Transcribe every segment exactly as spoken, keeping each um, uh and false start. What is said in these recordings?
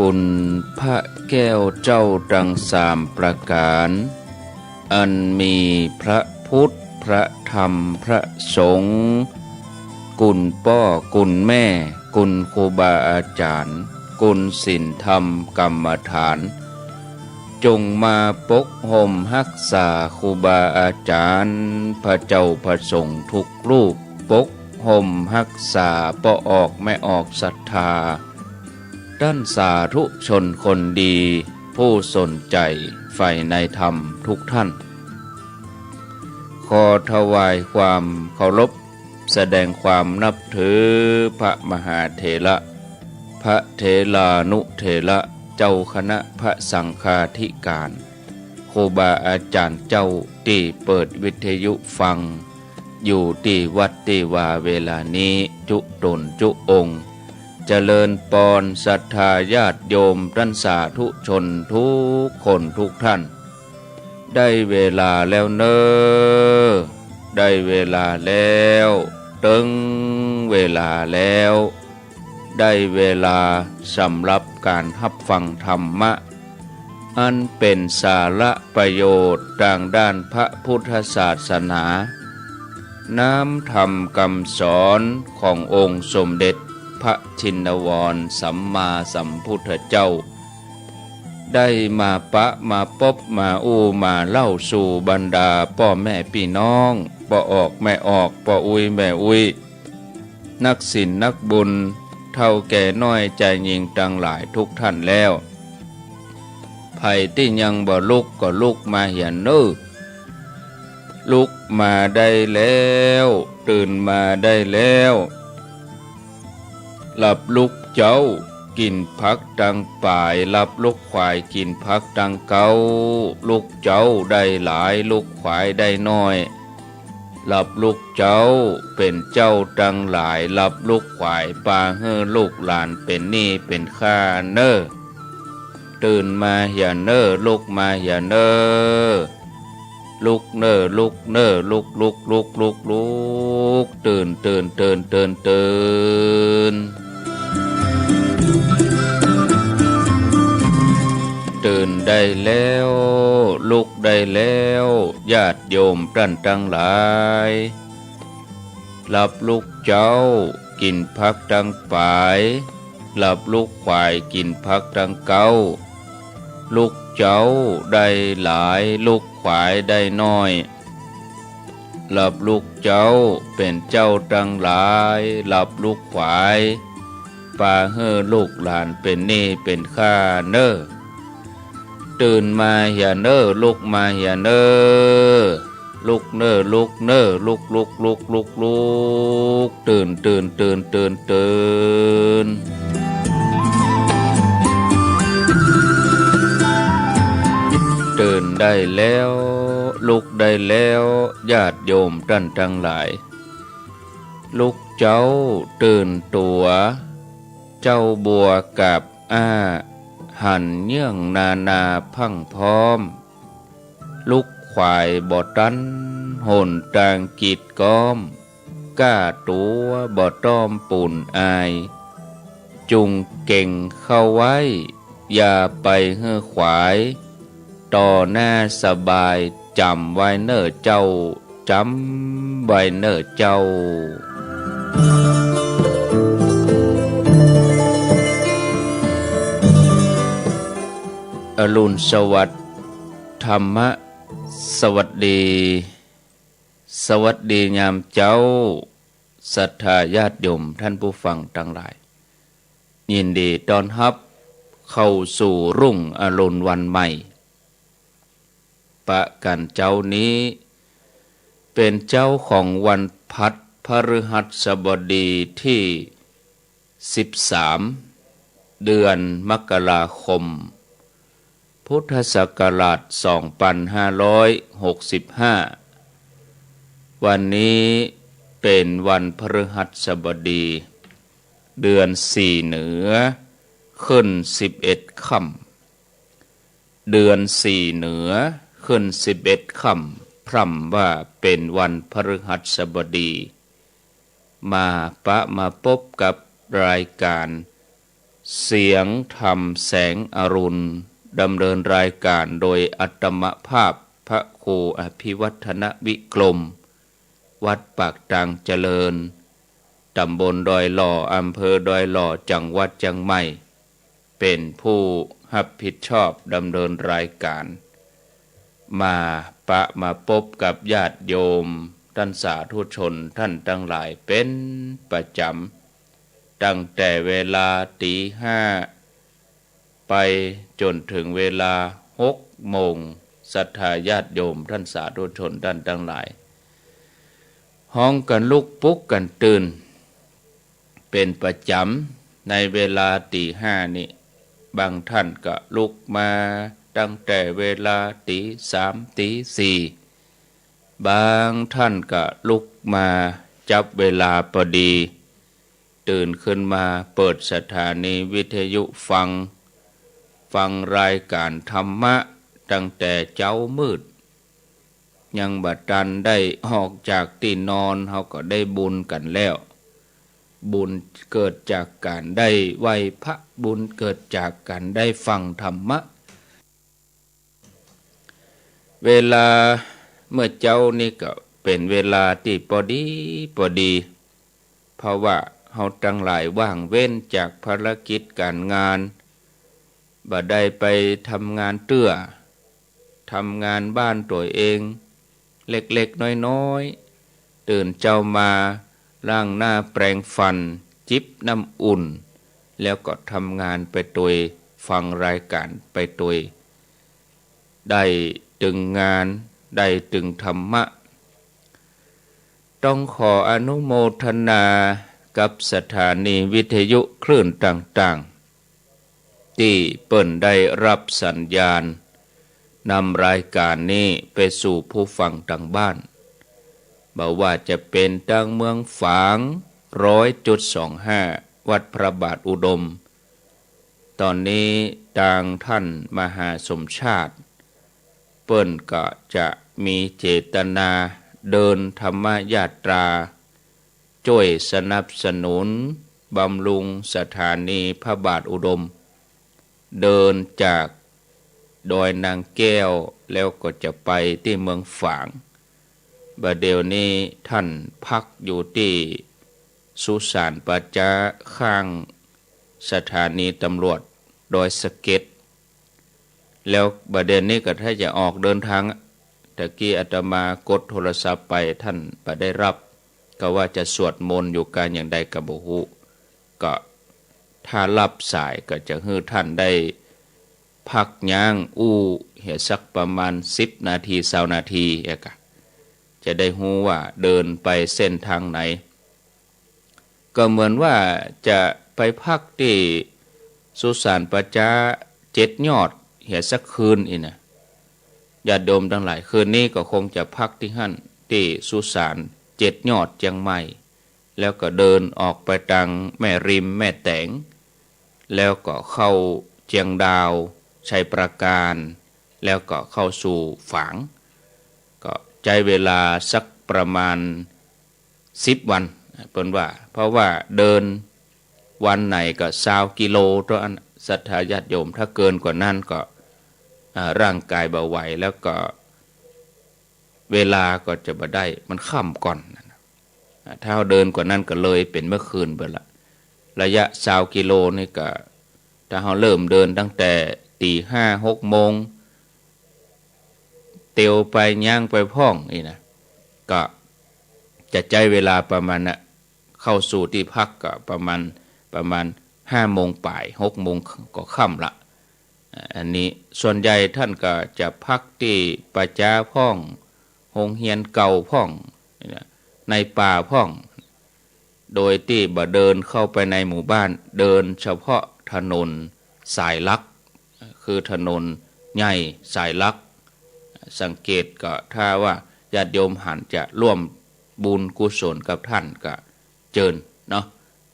คุณพระแก้วเจ้าตังสามประก๋าน อันมีพระพุทธ พระธรรม พระสงฆ์ คุณป้อ คุณแม่ คุณครูบาอาจ๋ารย์ คุณศีลธรรมกรรมฐาน จงมาปกฮ่มฮักษาครูบาอาจ๋ารย์ พระเจ้าพระสงฆ์ทุกรูป ปกฮ่มฮักษาป้อออกแม่ออกศรัทธา ต้านสาธุชนคนดี ผู้สนใจ๋ใฝ่ในธรรมทุกท่าน ขอถวายความเคารพ แสดงความนับถือพระมหาเถระ พระเถรานุเถระ เจ้าคณะพระสังฆาธิการ ครูบาอาจ๋ารย์เจ้าตี้เปิดวิทยุฟัง อยู่ตี้วัดตี้วาเวลานี้จุ๊ต๋นจุ๊องค์ เจริญปอนศรัทธาญาติโยมต้านสาธุชนทุกคนทุกท่าน ได้เวลาแล้วเน่อ ได้เวลาแล้ว เติ๊งเวลาแล้ว ได้เวลาสำหรับก๋านฮับฟังธรรมะ อันเป๋นสาระประโยชน์ตางด้านพระพุทธศาสนา น้ำธรรมกำสอนขององค์สมเด็จพระชินวรสัมมาสัมพุทธเจ้า ได้มาปะมาปบมาอู้มาเล่าสู่บรรดาป้อแม่ปี้น้อง ป้อออกแม่ออก ป้ออุ๊ยแม่อุ๊ย นักศีลนักบุญ เฒ่าแก่น้อยจายญิงตังหลายทุกท่านแล้ว ใผตี้ยังบ่ลุกก็ลุกมาเหียเน่อ ลุกมาได้แล้ว ตื่นมาได้แล้ว หลับลุกเจ๊า กิ๋นผักตังป๋าย หลับลุกขวาย กิ๋นผักตังเก๊า ลุกเจ๊าได้หลาย ลุกขวายได้น้อย หลับลุกเจ๊าเป๋นเจ้าตังหลาย หลับลุกขวาย ปาหื้อลูกหลานเป๋นหนี้เป๋นข้าเน่อ ตื่นมาเหียเน่อ ลุกมาเหียเน่อ ลุกเน่อ ลุกเน่อ ลุก ลุก ลุก ลุก ลุก ตื่น ตื่น ตื่น ตื่น ตื่น ตื่นได้แล้ว ลุกได้แล้ว ญาติโยมต้านตังหลาย หลับลุกเจ๊า กิ๋นผักตังป๋าย หลับลุกขวาย กิ๋นผักตังเก๊า ลุกเจ๊าได้หลาย ลุกขวายได้น้อย หลับลุกเจ๊าเป๋นเจ้าตังหลาย หลับลุกขวาย ปาหื้อลูกหลานเป๋นหนี้เป๋นข้าเน่อ ตื่นมาเหียเน่อ ลุกมาเหียเน่อ ลุกเน่อ ลุกเน่อ ลุก ลุก ลุก ลุก ลุก ตื่น ตื่น ตื่น ตื่น ตื่น ตื่นได้แล้ว ลุกได้แล้ว ญาติโยมต้านตังหลาย ลุกเจ๊าตื่นตั๋ว เจ้าบัวกาบอ้า หันเยื่องนานาพรั่งพร้อม ลุกขวายบ่ตัน หนตางกีดก๊อม ก้าตั๋วบ่ต้อมปูนอาย จุ่งเก๋งเข้าไว้ อย่าไปหื้อขวาย ต่อหน้าสบาย จ๋ำไว้เน่อเจ้า จ๋ำไว้เน่อเจ้า อรุณสวัสดิ์ ธรรมะสวัสดี สวัสดียามเจ๊า ศรัทธาญาติโยมต้านผู้ฟังตังหลาย ยินดีต้อนฮับเข้าสู่รุ่งอรุณวันใหม่ ประก๋านเจ๊านี้ เป๋นเจ๊าของวันพฤหัสบดีตี้ สิบสาม เดือนมกราคม พุทธศักราช สองปันห้าร้อยหกสิบห้า วันนี้เป๋นวันพฤหัสบดี เดือนสี่เหนือ ขึ้นสิบเอ็ดค่ำ เดือนสี่เหนือ ขึ้นสิบเอ็ดค่ำ พร่ำว่าเป๋นวันพฤหัสบดี มาปะมาปบกับรายก๋าน เสียงธรรมแสงอรุณ ดำเนินรายการโดยอาตมาภาพพระครูอภิวัฒนวิกรม วัดปากตางเจริญ ตำบลดอยหล่อ อำเภอดอยหล่อ จังหวัดเจียงใหม่ เป๋นผู้ฮับผิดชอบดำเนินรายการ มาปะมาปบกับญาติโยมต้านสาธุชนต้านตังหลายเป๋นประจ๋ำ ตั้งแต่เวลาตี๋ห้าไปจ๋นเถิงเวลาหกโมง ศรัทธาญาติโยมต้านสาธุชนต้านตังหลาย ฮ้องกั๋นลุกปลุกกั๋นตื่น เป๋นประจ๋ำในเวลาตี๋ห้านี้ บางต้านก็ลุกมาตั้งแต่เวลาตี๋สาม ตี๋สี่ บางต้านก็ลุกมาจับเวลาปอดี ตื่นขึ้นมาเปิดสถานีวิทยุฟัง ฟังรายการธรรมะตั้งแต่เจ๊ามืด ยังบ่ตันได้ออกจากตี้นอน เฮาก็ได้บุญกั๋นแล้ว บุญเกิดจากก๋านได้ไหว้พระ บุญเกิดจากก๋านได้ฟังธรรมะ เวลาเมื่อเจ๊านี้ก็เป๋นเวลาตี้ปอดีปอดี เพราะว่าเฮาตังหลายว่างเว้นจากภารกิจก๋านงาน บ่ได้ไปทำงานเตื้อ ทำงานบ้านตั๋วเองเล็กๆ น้อยๆ ตื่นเจ๊ามาล้างหน้าแปรงฟัน จิบน้ำอุ่น แล้วก็ทำงานไปตวย ฟังรายการไปตวย ได้ตึงงาน ได้ตึงธรรมะ ต้องขออนุโมทนากับสถานีวิทยุคลื่นต่างๆ ตี้เปิ้นได้ฮับสัญญาณ นำรายการนี้ไปสู่ผู้ฟังตางบ้าน บ่ว่าจะเป๋นตางเมืองฝาง ร้อยจุดสองห้า วัดพระบาทอุดม ต๋อนนี้ตางต้านมหาสมชาติ เปิ้นก็จะมีเจตนาเดินธรรมยาตรา จ้วยสนับสนุนบำรุงสถานีพระบาทอุดม เดินจากดอยนางแก้วแล้วก็จะไปตี้เมืองฝาง บ่าเดี่ยวนี้ต้านพักอยู่ตี้สุสานป่าจ๊าข้างสถานีตำรวจดอยสะเก็ด แล้วบ่าเดี่ยวนี้ก็ถ้าจะออกเดินทาง ตะกี้อาตมากดโทรศัพท์ไปต้านบ่ได้ฮับ ก็ว่าจะสวดมนต์อยู่กาอย่างใดก็บ่ฮู้ ก็ถ้าฮับสายก็จะหื้อต้านได้พักยั้งอู้เหียสักประมาณสิบนาที ซาวนาที เอกะ จะได้ฮู้ว่าเดินไปเส้นทางไหน ก็เหมือนว่าจะไปพักตี้สุสานป่าจ๊าเจ็ดยอดเหียสักคืนอี้นะ ญาติโยมตังหลาย คืนนี้ก็คงจะพักตี้หั้น ตี้สุสานเจ็ดยอดเจียงใหม่ แล้วก็เดินออกไปตางแม่ริมแม่แตง แล้วก็เข้าเจียงดาว ชัยปราการ แล้วก็เข้าสู่ฝาง ก็ใจ๊เวลาสักประมาณสิบวัน เปิ้นว่า เพราะว่าเดินวันไหนก็ซาวกิโลเต้าอั้น ศรัทธาญาติโยม ถ้าเกินกว่านั้นก็ อ่า ร่างกายบ่ไหว แล้วก็เวลาก็จะบ่ได้ มันค่ำก่อนนะ อ่า ถ้าเฮาเดินกว่านั้นก็เลยเป๋นเมื่อคืนไปละ ระยะซาวกิโลนี่ก็ ถ้าเฮาเริ่มเดินตั้งแต่ตี๋ห้า หกโมง เตียวไปย่างไปพ่องอี้นะ ก็จะใจ๊เวลาประมาณน่ะ เข้าสู่ตี้พักก็ประมาณ ประมาณห้าโมงป๋าย หกโมงก็ค่ำละ อ่า อันนี้ส่วนใหญ่ต้านก็จะพักตี้ป่าจ๊าพ่อง โฮงเฮียนเก่าพ่อง ในป่าพ่อง โดยตี้บ่เดินเข้าไปในหมู่บ้าน เดินเฉพาะถนนสายหลัก คือถนนใหญ่สายหลัก สังเกตก็ถ้าว่าญาติโยมหันจะร่วมบุญกุศลกับต้านก็เจิญเนาะ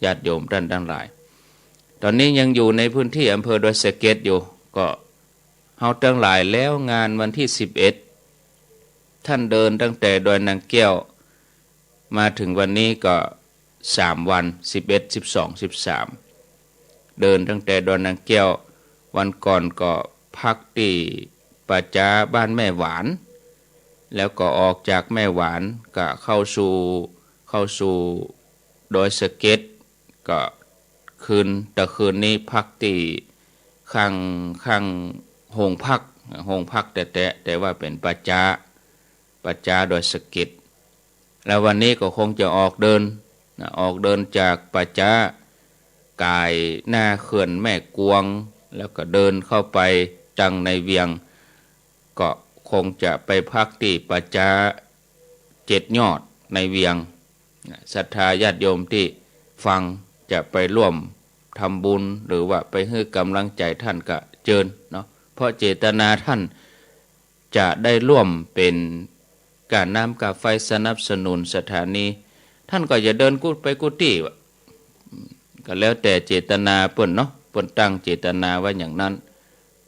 ญาติโยมต้านตังหลาย ต๋อนนี้ยังอยู่ในพื้นตี้อำเภอดอยสะเก็ดอยู่ ก็เฮาตังหลายแล้วงานวันตี้สิบเอ็ด ต้านเดินตั้งแต่ดอยนางแก้ว มาเถิงวันนี้ก็สามวัน สิบเอ็ด สิบสอง สิบสาม เดินตั้งแต่ดอยนางแก้ว วันก่อนก็พักตี้ป่าจ๊าบ้านแม่หวาน แล้วก็ออกจากแม่หวานก็เข้าสู่ เข้าสู่ดอยสะเก็ด ก็คืน ตะคืนนี้พักตี้ข้าง ข้างโฮงพัก โฮงพักแต๊ๆ แต่ว่าเป๋นป่าจ๊า ป่าจ๊าดอยสะเก็ด แล้ววันนี้ก็คงจะออกเดินนะ ออกเดินจากป่าจ๊า ก๋ายหน้าเขื่อนแม่กวง แล้วก็เดินเข้าไปตังในเวียง ก็คงจะไปพักตี้ป่าจ๊าเจ็ดยอดในเวียงนะ ศรัทธาญาติโยมตี้ฟังจะไปร่วมทำบุญ หรือว่าไปหื้อก๋ำลังใจ๋ต้านก็เจิญเนาะ เพราะเจตนาต้าน จะได้ร่วมเป๋นก้าน้ำก้าไฟสนับสนุนสถานี ต้านก็จะเดินกู้ ไปกู้ตี้วะ อืม ก็แล้วแต่เจตนาเปิ้นเนาะ เปิ้นตั้งเจตนาไว้อย่างนั้น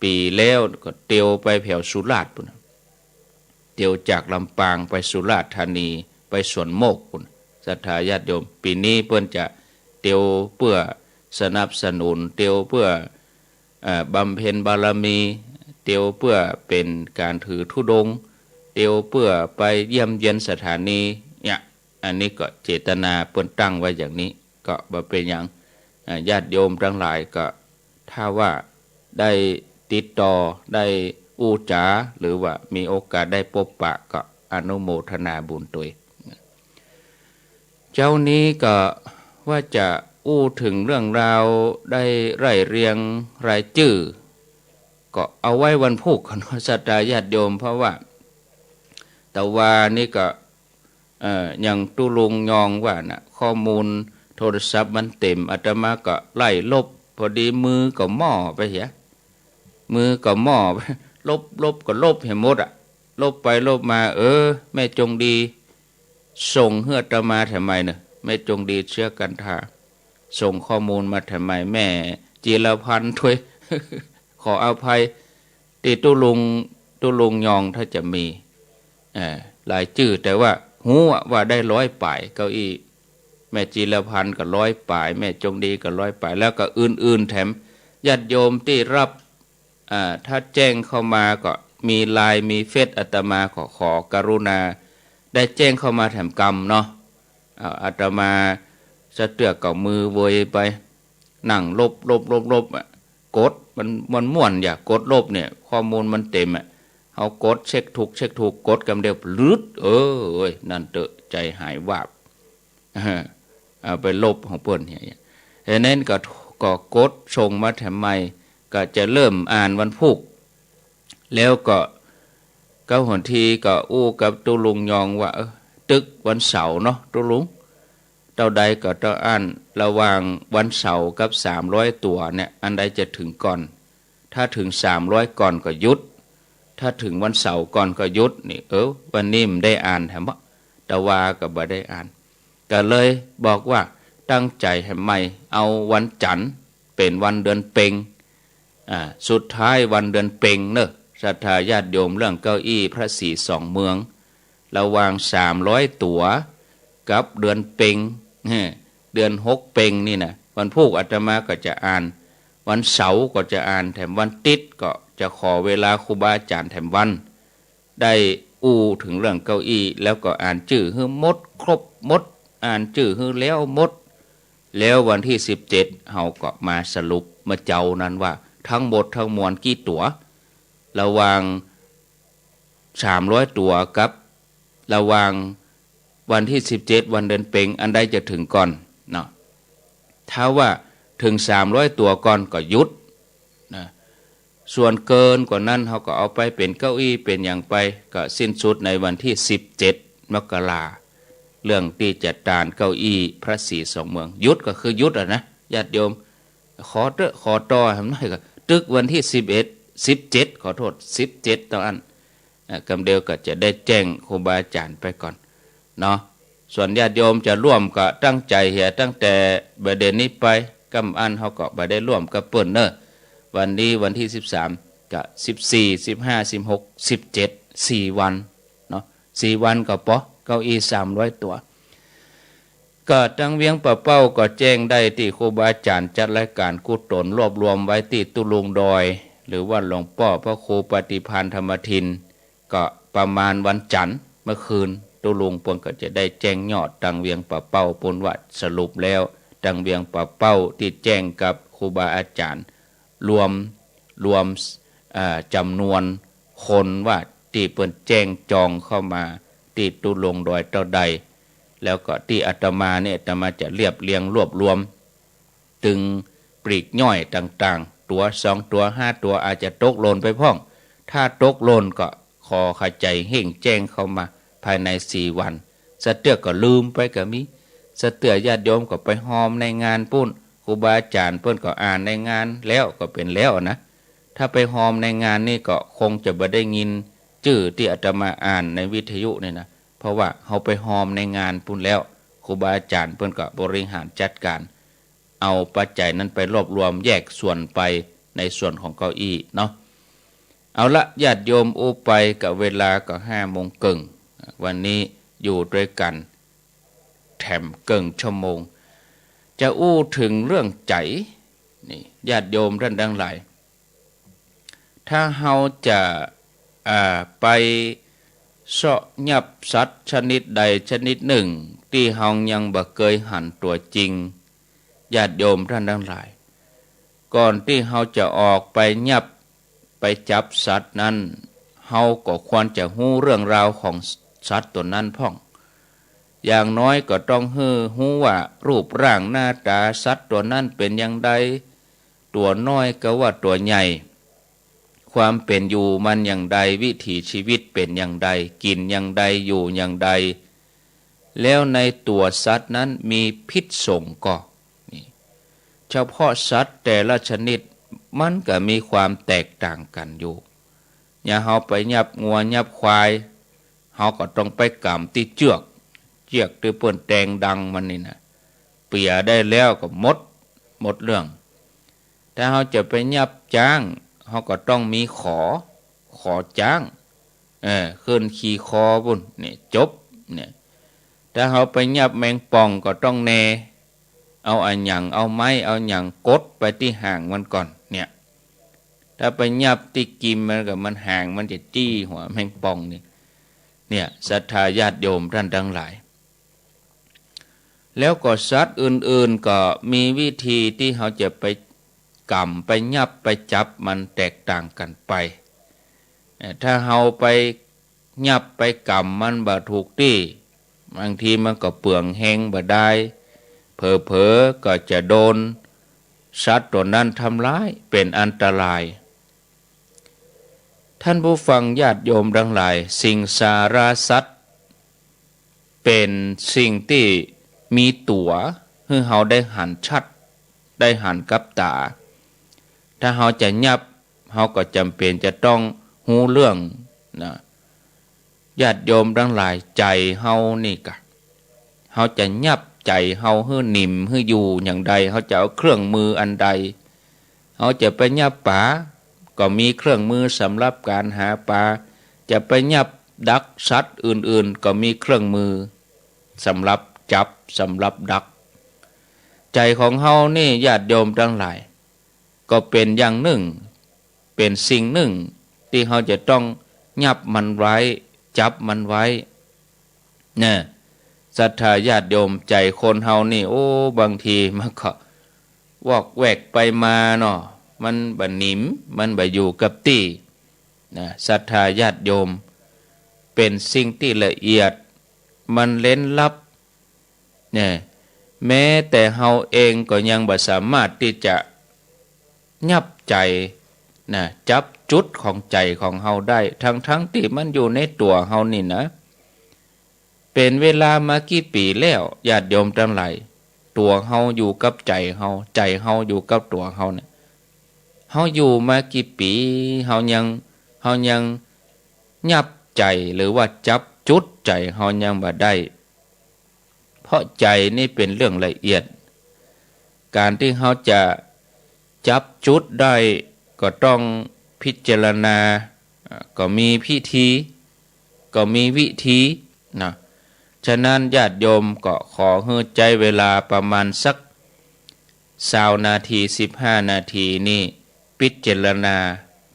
ปี๋แล้วก็เตียวไปแถวสุราษฎร์ปู้นน่ะ เตียวจากลำปางไปสุราษฎร์ธานี ไปสวนโมกปู้น ศรัทธาญาติโยม ปี๋นี้เปิ้นจะเตียวเปื้อสนับสนุน เตียวเปื้อ เอ่อ บำเพ็ญบารมี เตียวเปื้อเป๋นก๋านถือธุดงค์ เตียวเปื้อไปเยี่ยมเยียนสถานี เนี่ย อันนี้ก็เจตนาเปิ้นตั้งไว้อย่างนี้ ก็บ่เป๋นหยัง อ่า ญาติโยมตังหลายก็ ถ้าว่าได้ติดต่อ ได้อู้จ๋า หรือว่ามีโอกาสได้ปบปะ ก็อนุโมทนาบุญตวย เจ๊านี้ก็ว่าจะอู้เถิงเรื่องราว ได้ไล่เรียงรายจื้อ ก็เอาไว้วันพูกก่อนเนาะ ศรัทธาญาติโยม เพราะว่าตะวานี้ก็ เอ่อ อย่างตุ๊ลุงยองว่าน่ะ ข้อมูลโทรศัพท์มันเต๋ม อาตมาก็ไล่ลบ พอดีมือก็หม้อไปเหีย มือก็หม้อไป ลบ ลบก็ลบหื้อหมดอะ ลบไปลบมา เออ แม่จงดี ส่งหื้ออาตมาแถมใหม่เน่อ แม่จงดี เชื้อกันทา ส่งข้อมูลมาแถมใหม่ แม่จีรพันธ์ตวย ขออภัย ตี้ตุ๊ลุง ตุ๊ลุงยองถ้าจะมี เอ่อ รายจื้อ แต่ว่าฮู้อะว่าได้ร้อยป๋ายเก้าอี้ แม่จีรพันธ์ก็ร้อยป๋าย แม่จงดีก็ร้อยป๋าย แล้วก็อื่นๆ แถม ญาติโยมตี้ฮับ อ่า ถ้าแจ้งเข้ามาก็มีไลน์ มีเฟซ อาตมาขอ ขอกรุณาได้แจ้งเข้ามาแถมกำเนาะ อ่า อาตมาสะเตื้อก็มือเวยไป นั่งลบ ลบ ลบ ลบอะ กด มัน มันม่วนอย่ากดลบเนี่ย ข้อมูลมันเต๋มอะ เฮากดเช็คถูก เช็คถูก กดกำเดียว ปลึด เออ เอ้ย นั่นเต๊อะ ใจ๋หายวาบ เอาไปลบของเปิ้นเนี่ย ฉะนั้นก็ ก็กดส่งมาแถมใหม่ ก็จะเริ่มอ่านวันพูก แล้วก็ เก๊าหนทีก็อู้กับตุ๊ลุงยองว่า เออ ตึกวันเสาร์เนาะตุ๊ลุง เต้าใดก็เต้าอั้น ระหว่างวันเสาร์กับสามร้อยตั๋วเนี่ย อันใดจะเถิงก่อน ถ้าเถิงสามร้อยก่อนก็หยุด ถ้าเถิงวันเสาร์ก่อนก็หยุด นี่ เออ วันนี้บ่ได้อ่านแถมบ่ ตะวาก็บ่ได้อ่าน ก็เลยบอกว่าตั้งใจ๋แถมใหม่ เอาวันจันทร์เป๋นวันเดือนเป็ง อ่า สุดท้ายวันเดือนเป็งเน่อ ศรัทธาญาติโยม เรื่องเก้าอี้พระศรีสองเมือง ระหว่างสามร้อยตั๋วกับเดือนเป็ง เฮ้ เดือนหกเป็งนี่นะ วันพูกอาตมาก็จะอ่าน วันเสาร์ก็จะอ่านแถม วันติ๊ดก็จะขอเวลาครูบาอาจ๋ารย์แถมวัน ได้อู้เถิงเรื่องเก้าอี้ แล้วก็อ่านจื้อหื้อหมด ครบหมด อ่านจื้อหื้อแล้วหมด แล้ววันตี้สิบเจ็ด เฮาก็มาสรุปเมื่อเจ๊านั้นว่าทั้งหมดทั้งมวลกี่ตั๋ว ระหว่างสามร้อยตั๋วกับระหว่างวันตี้สิบเจ็ด วันเดือนเป็ง อันใดจะเถิงก่อนเนาะ ถ้าว่าเถิงสามร้อยตั๋วก่อนก็หยุดนะ ส่วนเกินกว่านั้น เฮาก็เอาไปเป๋นเก้าอี้เป๋นหยังไป ก็สิ้นสุดในวันตี้สิบเจ็ด มกรา เรื่องตี้จะตานเก้าอี้พระศรีสองเมือง หยุดก็คือหยุดอะนะ ญาติโยม ขอเต๊อะ ขอต่อแหมหน้อยก็ ตึกวันตี้สิบเอ็ด สิบเจ็ด ขอโทษ สิบเจ็ด เต้าอั้น อ่ะ กำเดียวก็จะได้แจ้งครูบาอาจ๋ารย์ไปก่อนเนาะ ส่วนญาติโยมจะร่วมก็ตั้งใจ๋เหีย ตั้งแต่บ่ายเดี๋ยวนี้ไป ก้ำอั้นเฮาก็บ่ได้ร่วมกับเปิ้นเน่อ วันนี้วันตี้สิบสาม ก็สิบสี่ สิบห้า สิบหก สิบเจ็ด สี่วันเนาะ สี่วันก็ปอ เก้าอี้สามร้อยตั๋ว ก็ตังเวียงป่าเป้าก็แจ้งได้ตี้ครูบาอาจ๋ารย์จัดรายก๋านกู้ต๋นรวบรวมไว้ตี้ตุ๊ลุงดอย หรือว่าหลวงป้อพระครูปฏิภาณธรรมทิน ก็ประมาณวันจั๋นทร์เมื่อคืน ตุ๊ลุงเปิ้นก็จะได้แจ้งยอดตังเวียงป่าเป้าปู้นว่าสรุปแล้วตังเวียงป่าเป้าตี้แจ้งกับครูบาอาจ๋ารย์ รวม รวม เอ่อ จ๋ำนวนคนว่าตี้เปิ้นแจ้งจองเข้ามาตี้ตุ๊ลุงดอยเต้าใด แล้วก็ตี้อาตมาเนี่ย อาตมาจะเรียบเรียงรวบรวม ตึงปลีกย่อยต่างๆ ตั๋วสองตั๋วห้าตั๋ว อาจจะตกหล่นไปพ่อง ถ้าตกหล่นก็ขอขจายเฮ่งแจ้งเข้ามาภายในสี่วัน สะเตื้อก็ลืมไปก็มี สะเตื้อญาติโยมก็ไปฮอมในงานปู้น ครูบาอาจ๋ารย์เปิ้นก็อ่านในงานแล้วก็เป๋นแล้วนะ ถ้าไปฮอมในงานนี่ก็คงจะบ่ได้ยินจื้อตี้อาตมาอ่านในวิทยุนี่นะ เพราะว่าเฮาไปฮอมในงานปู้นแล้ว ครูบาอาจ๋ารย์เปิ้นก็บริหารจัดก๋าน เอาปัจจัยนั้นไปรวบรวมแยกส่วนไปในส่วนของเก้าอี้เนาะ เอาละ ญาติโยมอู้ไป กะเวลาก็ห้าโมงเกิ่ง วันนี้อยู่ตวยกั๋นแถมเกิ่งชั่วโมง จะอู้เถิงเรื่องใจ๋ นี่ ญาติโยมต้านตังหลาย ถ้าเฮาจะ อ่า ไปเซาะยับสัตว์ชนิดใดชนิดนึ่ง ตี้เฮายังบ่เกยหันตั๋วจริง ญาติโยมต้านตังหลาย ก่อนตี้เฮาจะออกไปยับไปจับสัตว์นั้น เฮาก็ควรจะฮู้เรื่องราวของสัตว์ตั๋วนั้นพ่อง อย่างน้อยก็ต้องหื้อฮู้ว่ารูปร่างหน้าต๋าสัตว์ตั๋วนั้นเป๋นอย่างใด ตั๋วน้อยกาว่าตั๋วใหญ่ ความเป๋นอยู่มันอย่างใด วิถีชีวิตเป๋นอย่างใด กิ๋นอย่างใด อยู่อย่างใด แล้วในตั๋วสัตว์นั้นมีพิษสงฆ์ก่อ นี่ เฉพาะสัตว์แต่ละชนิดมันก็มีความแตกต่างกั๋นอยู่ อย่างเฮาไปยับงัวยับควาย เฮาก็ต้องไปก๋ำตี้เจื้อก เจื้อกตี้เปิ้นแตงดังมันนี่นะ เปียได้แล้วก็หมด หมดเรื่อง ถ้าเฮาจะไปยับจ๊าง เฮาก็ต้องมีขอ ขอจ๊าง เออ ขึ้นขี่คอปู้น เนี่ย จบ เนี่ย ถ้าเฮาไปยับแมงป่องก็ต้องแน เอาอะหยัง เอาไม้ เอาหยังกดไปตี้หางมันก่อน เนี่ย ถ้าไปยับตี้กิมมันก็ มันหางมันจะจี้หัวแมงป่องนี่ เนี่ย ศรัทธาญาติโยมต้านตังหลาย แล้วก็สัตว์อื่นๆ ก็มีวิธีตี้เฮาจะไปก๋ำ ไปยับ ไปจับมันแตกต่างกั๋นไป เอ่อ ถ้าเฮาไปยับไปก๋ำมันบ่ถูกตี้ บางทีมันก็เปืองแฮงบ่ดาย เผลอๆ ก็จะโดนสัตว์ตั๋วนั้นทำร้าย เป๋นอันตราย ต้านผู้ฟังญาติโยมตังหลาย สิงสาราสัตว์ เป๋นสิ่งตี้มีตั๋วหื้อเฮาได้หันชัด ได้หันกับต๋า ถ้าเฮาจะยับ เฮาก็จ๋ำเป๋นจะต้องฮู้เรื่องนะ ญาติโยมตังหลาย ใจ๋เฮานี่กะ เฮาจะยับใจ๋เฮาหื้อนิ่มหื้ออยู่อย่างใด เฮาจะเอาเครื่องมืออันใด เฮาจะไปยับป๋า ก็มีเครื่องมือสำหรับก๋านหาป๋า จะไปยับดักสัตว์อื่นๆ ก็มีเครื่องมือสำหรับจับ สำหรับดัก ใจ๋ของเฮานี่ ญาติโยมตังหลาย ก็เป๋นอย่างนึ่ง เป๋นสิ่งนึ่งตี้เฮาจะต้องยับมันไว้ จับมันไว้ เนี่ย ศรัทธาญาติโยม ใจ๋คนเฮานี่ โอ้ บางทีมันก็วอกแวกไปมาเนาะ มันบ่นิ่ม มันบ่อยู่กับตี้ นะ ศรัทธาญาติโยม เป๋นสิ่งตี้ละเอียด มันเร้นลับ เนี่ย แม้แต่เฮาเองก็ยังบ่สามารถตี้จะยับใจ๋นะ จับจุดของใจ๋ของเฮาได้ ทั้งๆ ตี้มันอยู่ในตั๋วเฮานี่นะ เป๋นเวลามากี่ปี๋แล้ว ญาติโยมตังหลาย ตั๋วเฮาอยู่กับใจ๋เฮา ใจ๋เฮาอยู่กับตั๋วเฮาเนี่ย เฮาอยู่มากี่ปี๋ เฮายัง เฮายังยับใจ๋ หรือว่าจับจุดใจ๋เฮายังบ่ได้ เพราะใจ๋นี่เป๋นเรื่องละเอียด ก๋านตี้เฮาจะจับจุดได้ ก็ต้องพิจารณา อ่า ก็มีพิธี ก็มีวิธีนะ ฉะนั้นญาติโยมก็ขอหื้อใจ๊เวลาประมาณสักซาวนาที สิบห้านาทีนี่ พิจารณา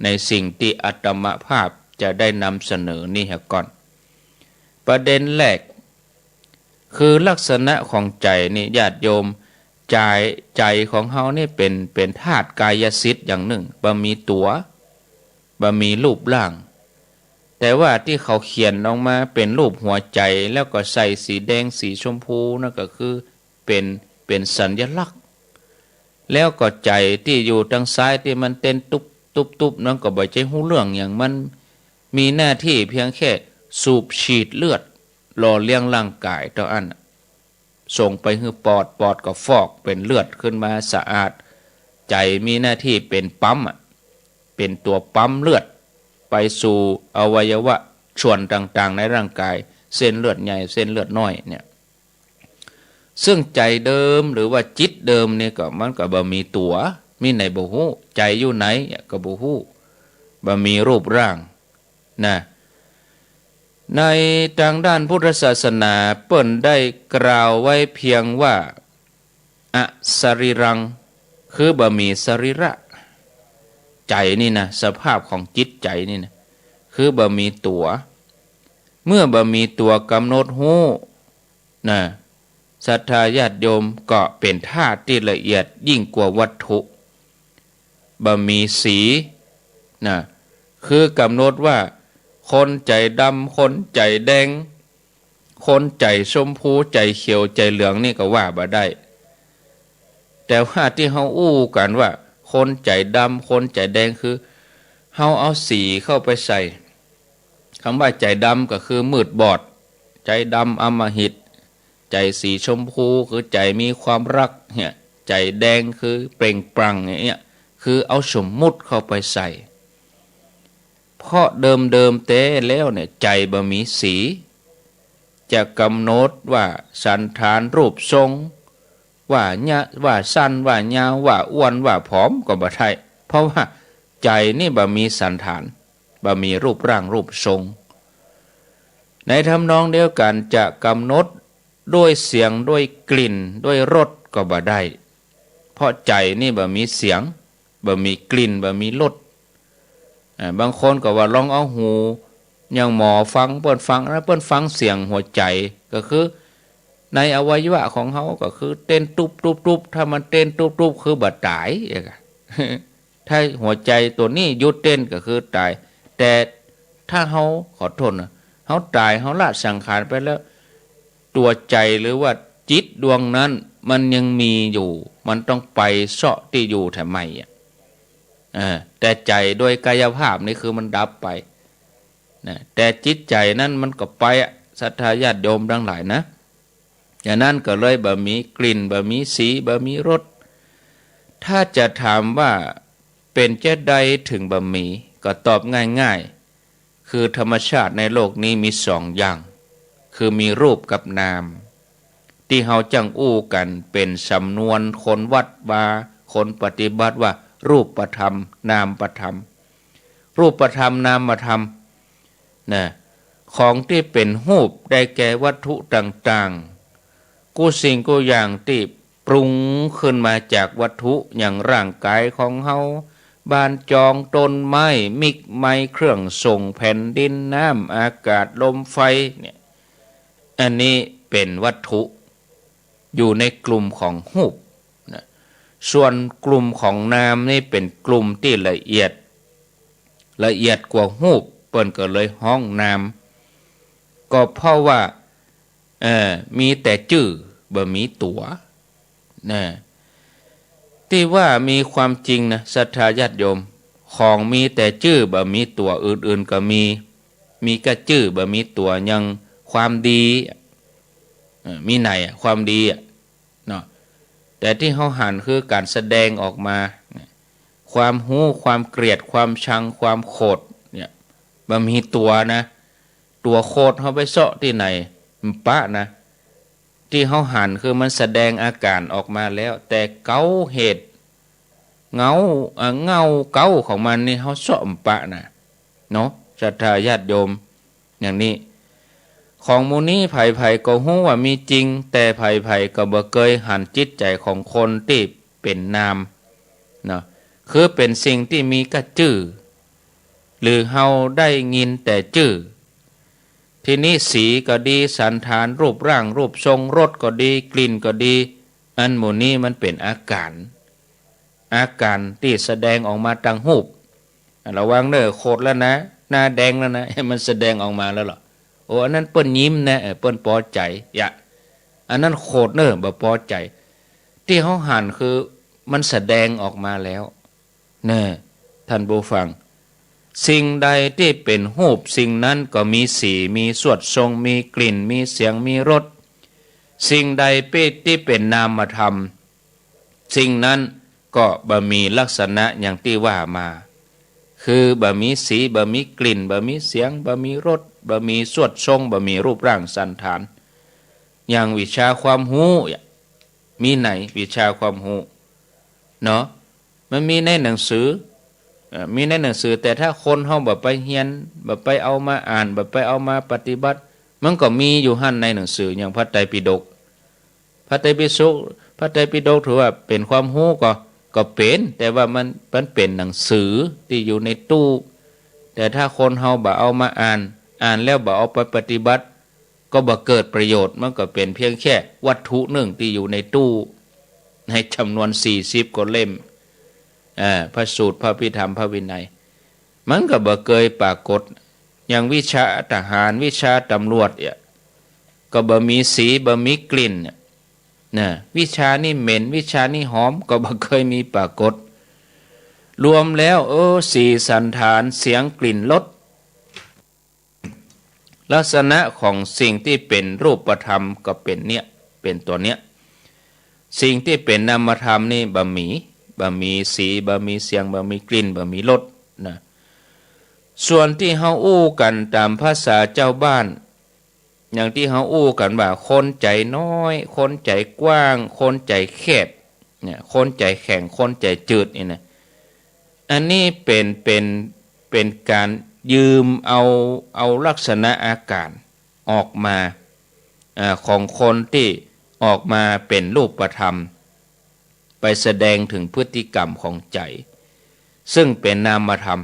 ในสิ่งตี้อาตมาภาพจะได้นำเสนอนี่เหียก่อน ประเด็นแรก คือลักษณะของใจ๋นี่ญาติโยม ใจ๋ ใจ๋ของเฮานี่เป๋น เป๋นธาตุกายสิทธิ์อย่างนึ่ง บ่มีตั๋ว บ่มีรูปร่าง แต่ว่าตี้เขาเขียนออกมาเป๋นรูปหัวใจ๋ แล้วก็ใส่สีแดงสีชมพูนั่นก็คือเป๋น เป๋นสัญลักษณ์ แล้วก็ใจ๋ตี้อยู่ตางซ้ายตี้มันเต้นตุ๊บตุ๊บตุ๊บนั่นก็บ่ใจ้ฮู้เรื่องหยัง มันมีหน้าตี้เพียงแค่สูบฉีดเลือดหล่อเลี้ยงร่างก๋ายเต้าอั้น ส่งไปหื้อปอด ปอดก็ฟอกเป๋นเลือดขึ้นมาสะอาด ใจ๋มีหน้าตี้เป๋นปั๊มอะ เป๋นตั๋วปั๊มเลือดไปสู่อวัยวะส่วนต่างๆ ในร่างก๋าย เส้นเลือดใหญ่ เส้นเลือดน้อยเนี่ย ซึ่งใจ๋เดิมหรือว่าจิตเดิมนี่ก็มันก็บ่มีตั๋ว มีไหนบ่ฮู้ ใจ๋อยู่ไหนก็บ่ฮู้ บ่มีรูปร่างนะ ในตางด้านพุทธศาสนาเปิ้นได้กล่าวไว้เพียงว่า อสรีรัง คือบ่มีสรีระ ใจ๋นี่นะ สภาพของจิตใจ๋นี่นะ คือบ่มีตั๋ว เมื่อบ่มีตั๋วกำหนดฮู้นะ ศรัทธาญาติโยม ก็เป๋นธาตุตี้ละเอียดยิ่งกว่าวัตถุ บ่มีสีนะ คือกำหนดว่าคนใจ๋ดำ คนใจ๋แดง คนใจ๋ชมพู ใจ๋เขียว ใจ๋เหลืองนี่ก็ว่าบ่ได้ แต่ว่าตี้เฮาอู้กั๋นว่าคนใจ๋ดำ คนใจ๋แดง คือเฮาเอาสีเข้าไปใส่ กำว่าใจ๋ดำก็คือมืดบอด ใจ๋ดำอำมหิต ใจ๋สีชมพูคือใจ๋มีความรักเนี่ย ใจ๋แดงคือเปล่งปลั่งอย่างเงี้ย คือเอาสมมุติเข้าไปใส่ เพราะเดิมๆ แต๊แล้วเนี่ย ใจ๋บ่มีสี จะกำหนดว่าสันฐานรูปทรง ว่าเนี้ย ว่าสั้น ว่ายาว ว่าอ้วน ว่าผอมก็บ่ได้ เพราะว่าใจ๋นี่บ่มีสันฐาน บ่มีรูปร่างรูปทรง ในทำนองเดียวกั๋น จะกำหนดด้วยเสียง ด้วยกลิ่น ด้วยรสก็บ่ได้ เพราะใจ๋นี่บ่มีเสียง บ่มีกลิ่น บ่มีรส อ่า บางคนก็ว่าลองเอาหู อย่างหมอฟัง เปิ้นฟังนะ เปิ้นฟังเสียงหัวใจ๋ ก็คือในอวัยวะของเฮาก็คือเต้นตุ๊บตุ๊บตุ๊บ ถ้ามันเต้นตุ๊บตุ๊บคือบ่ต๋าย ถ้าหัวใจ๋ตั๋วนี้หยุดเต้นก็คือต๋าย แต่ถ้าเฮา ขอโทษนะ เฮาต๋าย เฮาละสังขารไปแล้ว ตั๋วใจ๋หรือว่าจิตดวงนั้นมันยังมีอยู่ มันต้องไปเซาะตี้อยู่แถมใหม่อะ เออ แต่ใจ๋โดยกายภาพนี่คือมันดับไปนะ แต่จิตใจ๋นั้นมันก็ไปอะ ศรัทธาญาติโยมตังหลายนะ อย่างนั้นก็เลยบ่มีกลิ่น บ่มีสี บ่มีรส ถ้าจะถามว่าเป๋นจาใดถึงบ่มี ก็ตอบง่ายๆ คือธรรมชาติในโลกนี้มีสองอย่าง คือมีรูปกับนาม ตี้เฮาจั้งอู้กั๋นเป๋นสำนวนคนวัดวา คนปฏิบัติว่า รูปธรรม นามธรรม รูปธรรม นามธรรม นะ ของตี้เป๋นฮูปได้แก่วัตถุต่างๆ กู้สิ่งกู้อย่างตี้ปรุงขึ้นมาจากวัตถุ อย่างร่างก๋ายของเฮา บ้านจอง ต้นไม้ มิกไมค์ เครื่องส่ง แผ่นดิน น้ำ อากาศ ลม ไฟ เนี่ย อันนี้เป๋นวัตถุ อยู่ในกลุ่มของฮูปนะ ส่วนกลุ่มของนามนี่เป๋นกลุ่มตี้ละเอียด ละเอียดกว่าฮูป เปิ้นก็เลยฮ้องนาม ก็เพราะว่า เอ่อ มีแต่จื้อ บ่มีตั๋ว นะ ตี้ว่ามีความจริงนะ ศรัทธาญาติโยม ของมีแต่จื้อ บ่มีตั๋ว อื่นๆ ก็มี มีก้าจื้อ บ่มีตั๋ว อย่างความดี เอ่อ มีไหนอะ ความดีอะ เนาะ แต่ตี้เฮาหันคือก๋านแสดงออกมา ความฮู้ ความเกลียด ความชัง ความโขด เนี่ย บ่มีตั๋วนะ ตั๋วโขดเฮาไปเซาะตี้ไหน บ่ปะนะ ตี้เฮาหันคือมันแสดงอาก๋านออกมาแล้ว แต่เก๊าเหตุ เก๊า เอ่อ เก๊าของมันนี่เฮาเซาะบ่ปะนะ เนาะ ศรัทธาญาติโยม อย่างนี้ ของหมู่นี้ใผๆ ก็ฮู้ว่ามีจริง แต่ใผๆ ก็บ่เกยหันจิตใจ๋ของคนตี้เป๋นนามเนาะ คือเป๋นสิ่งตี้มีก้าจื้อ หรือเฮาได้ยินแต่จื้อ ทีนี้สีก็ดี สัณฐาน รูปร่าง รูปทรง รสก็ดี กลิ่นก็ดี อันหมู่นี้มันเป๋นอาก๋าร อาก๋ารตี้แสดงออกมาตางฮูป อ่ะ ระวังเน่อ โขดแล้วนะ หน้าแดงแล้วนะ มันแสดงออกมาแล้วเหรอ โอ้ อันนั้นเปิ้นยิ้มนะ เออ เปิ้นปอใจ๋ อย่า อันนั้นโขดเน่อ บ่ปอใจ๋ ตี้เฮาหันคือมันแสดงออกมาแล้ว เน่อ ท่านผู้ฟัง สิ่งใดตี้เป๋นฮูป สิ่งนั้นก็มีสี มีสวดทรง มีกลิ่น มีเสียง มีรส สิ่งใดเป๋น ตี้เป๋นนามธรรม สิ่งนั้นก็บ่มีลักษณะอย่างตี้ว่ามา คือบ่มีสี บ่มีกลิ่น บ่มีเสียง บ่มีรส บ่มีสวดทรง บ่มีรูปร่างสัณฐาน อย่างวิชาความฮู้ มีไหนวิชาความฮู้ เนาะ มันมีในหนังสือ เอ่อ มีในหนังสือ แต่ถ้าคนเฮาบ่ไปเฮียน บ่ไปเอามาอ่าน บ่ไปเอามาปฏิบัติ มันก็มีอยู่หั้นในหนังสือ อย่างพระไตรปิฎก พระไตรปิฎก พระไตรปิฎกถือว่าเป๋นความฮู้ก็ ก็เป๋น แต่ว่ามัน มันเป๋นหนังสือตี้อยู่ในตู้ แต่ถ้าคนเฮาบ่เอามาอ่าน อ่านแล้วบ่เอาไปปฏิบัติ ก็บ่เกิดประโยชน์ มันก็เป๋นเพียงแค่วัตถุนึ่งตี้อยู่ในตู้ ในจ๋ำนวนสี่สิบกว่าเล่ม อ่า พระสูตร พระอภิธรรม พระวินัย มันก็บ่เกยปรากฏ อย่างวิชาทหาร วิชาตำรวจเนี่ย ก็บ่มีสี บ่มีกลิ่นเนี่ย นะ วิชานี้เหม็น วิชานี้หอม ก็บ่เกยมีปรากฏ รวมแล้ว เออ สี สัณฐาน เสียง กลิ่น รส ลักษณะของสิ่งตี้เป๋นรูปธรรมก็เป๋นเนี่ย เป๋นตั๋วเนี่ย สิ่งตี้เป๋นนามธรรมนี่บ่มี บ่มีสี บ่มีเสียง บ่มีกลิ่น บ่มีรสนะ ส่วนตี้เฮาอู้กั๋นต๋ามภาษาจาวบ้าน อย่างตี้เฮาอู้กั๋นว่า คนใจ๋น้อย คนใจ๋กว้าง คนใจ๋แคบ เนี่ย คนใจ๋แข็ง คนใจ๋จืด นี่นะ อันนี้เป๋น เป๋น เป๋นก๋านยืมเอา เอาลักษณะอาก๋ารออกมา อ่า ของคนตี้ออกมาเป๋นรูปธรรม ไปแสดงเถิงพฤติกรรมของใจ๋ ซึ่งเป๋นนามธรรม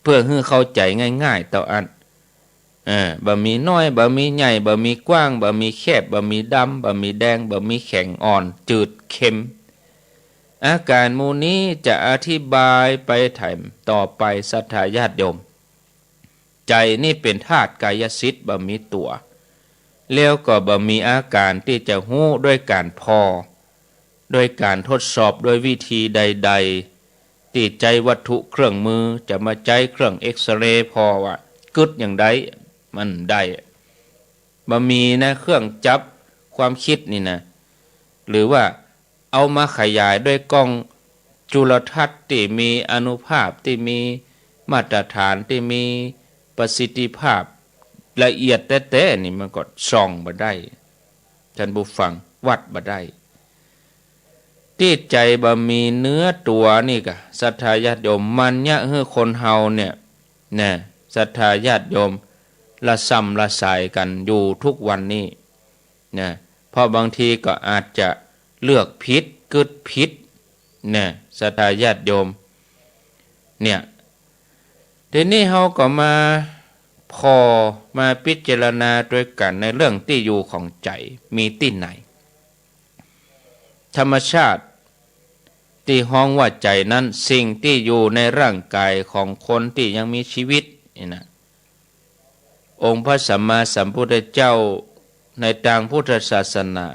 เปื้อหื้อเข้าใจ๋ง่ายๆ เต้าอั้น เออ บ่มีน้อย บ่มีใหญ่ บ่มีกว้าง บ่มีแคบ บ่มีดำ บ่มีแดง บ่มีแข็ง อ่อน จืด เค็ม อาก๋ารหมู่นี้จะอธิบายไปแถมต่อไป ศรัทธาญาติโยม ใจ๋นี่เป๋นธาตุกายสิทธิ์ บ่มีตั๋ว แล้วก็บ่มีอาก๋ารตี้จะฮู้ด้วยก๋านผ่อ ด้วยก๋านทดสอบ ด้วยวิธีใดๆ ตี้ใจ๊วัตถุเครื่องมือ จะมาใจ๊เครื่องเอกซเรย์ผ่อว่ากึ๊ดอย่างใด มันได้ บ่มีนะ เครื่องจับความคิดนี่นะ หรือว่าเอามาขยายด้วยกล้องจุลทรรศน์ตี้มีอานุภาพ ตี้มีมาตรฐาน ตี้มีประสิทธิภาพละเอียดแต๊ๆ นี่มันก็ส่องบ่ได้ ท่านผู้ฟัง วัดบ่ได้ ตี้ใจ๋บ่มีเนื้อตั๋วนี่ก่ะ ศรัทธาญาติโยม มันเยียะหื้อคนเฮาเนี่ย นะ ศรัทธาญาติโยม ละส่ำละสายกั๋นอยู่ทุกวันนี้ นะ เพราะบางทีก็อาจจะเลือกผิด กึ๊ดผิด นะ ศรัทธาญาติโยม เนี่ย ทีนี้เฮาก็มาผ่อ มาพิจารณาตวยกั๋นในเรื่องตี้อยู่ของใจ๋ มีตี้ไหน ธรรมชาติตี้ฮ้องว่าใจ๋นั้น สิ่งตี้อยู่ในร่างกายของคนตี้ยังมีชีวิตนี่นะ องค์พระสัมมาสัมพุทธเจ้าในตางพุทธศาสนา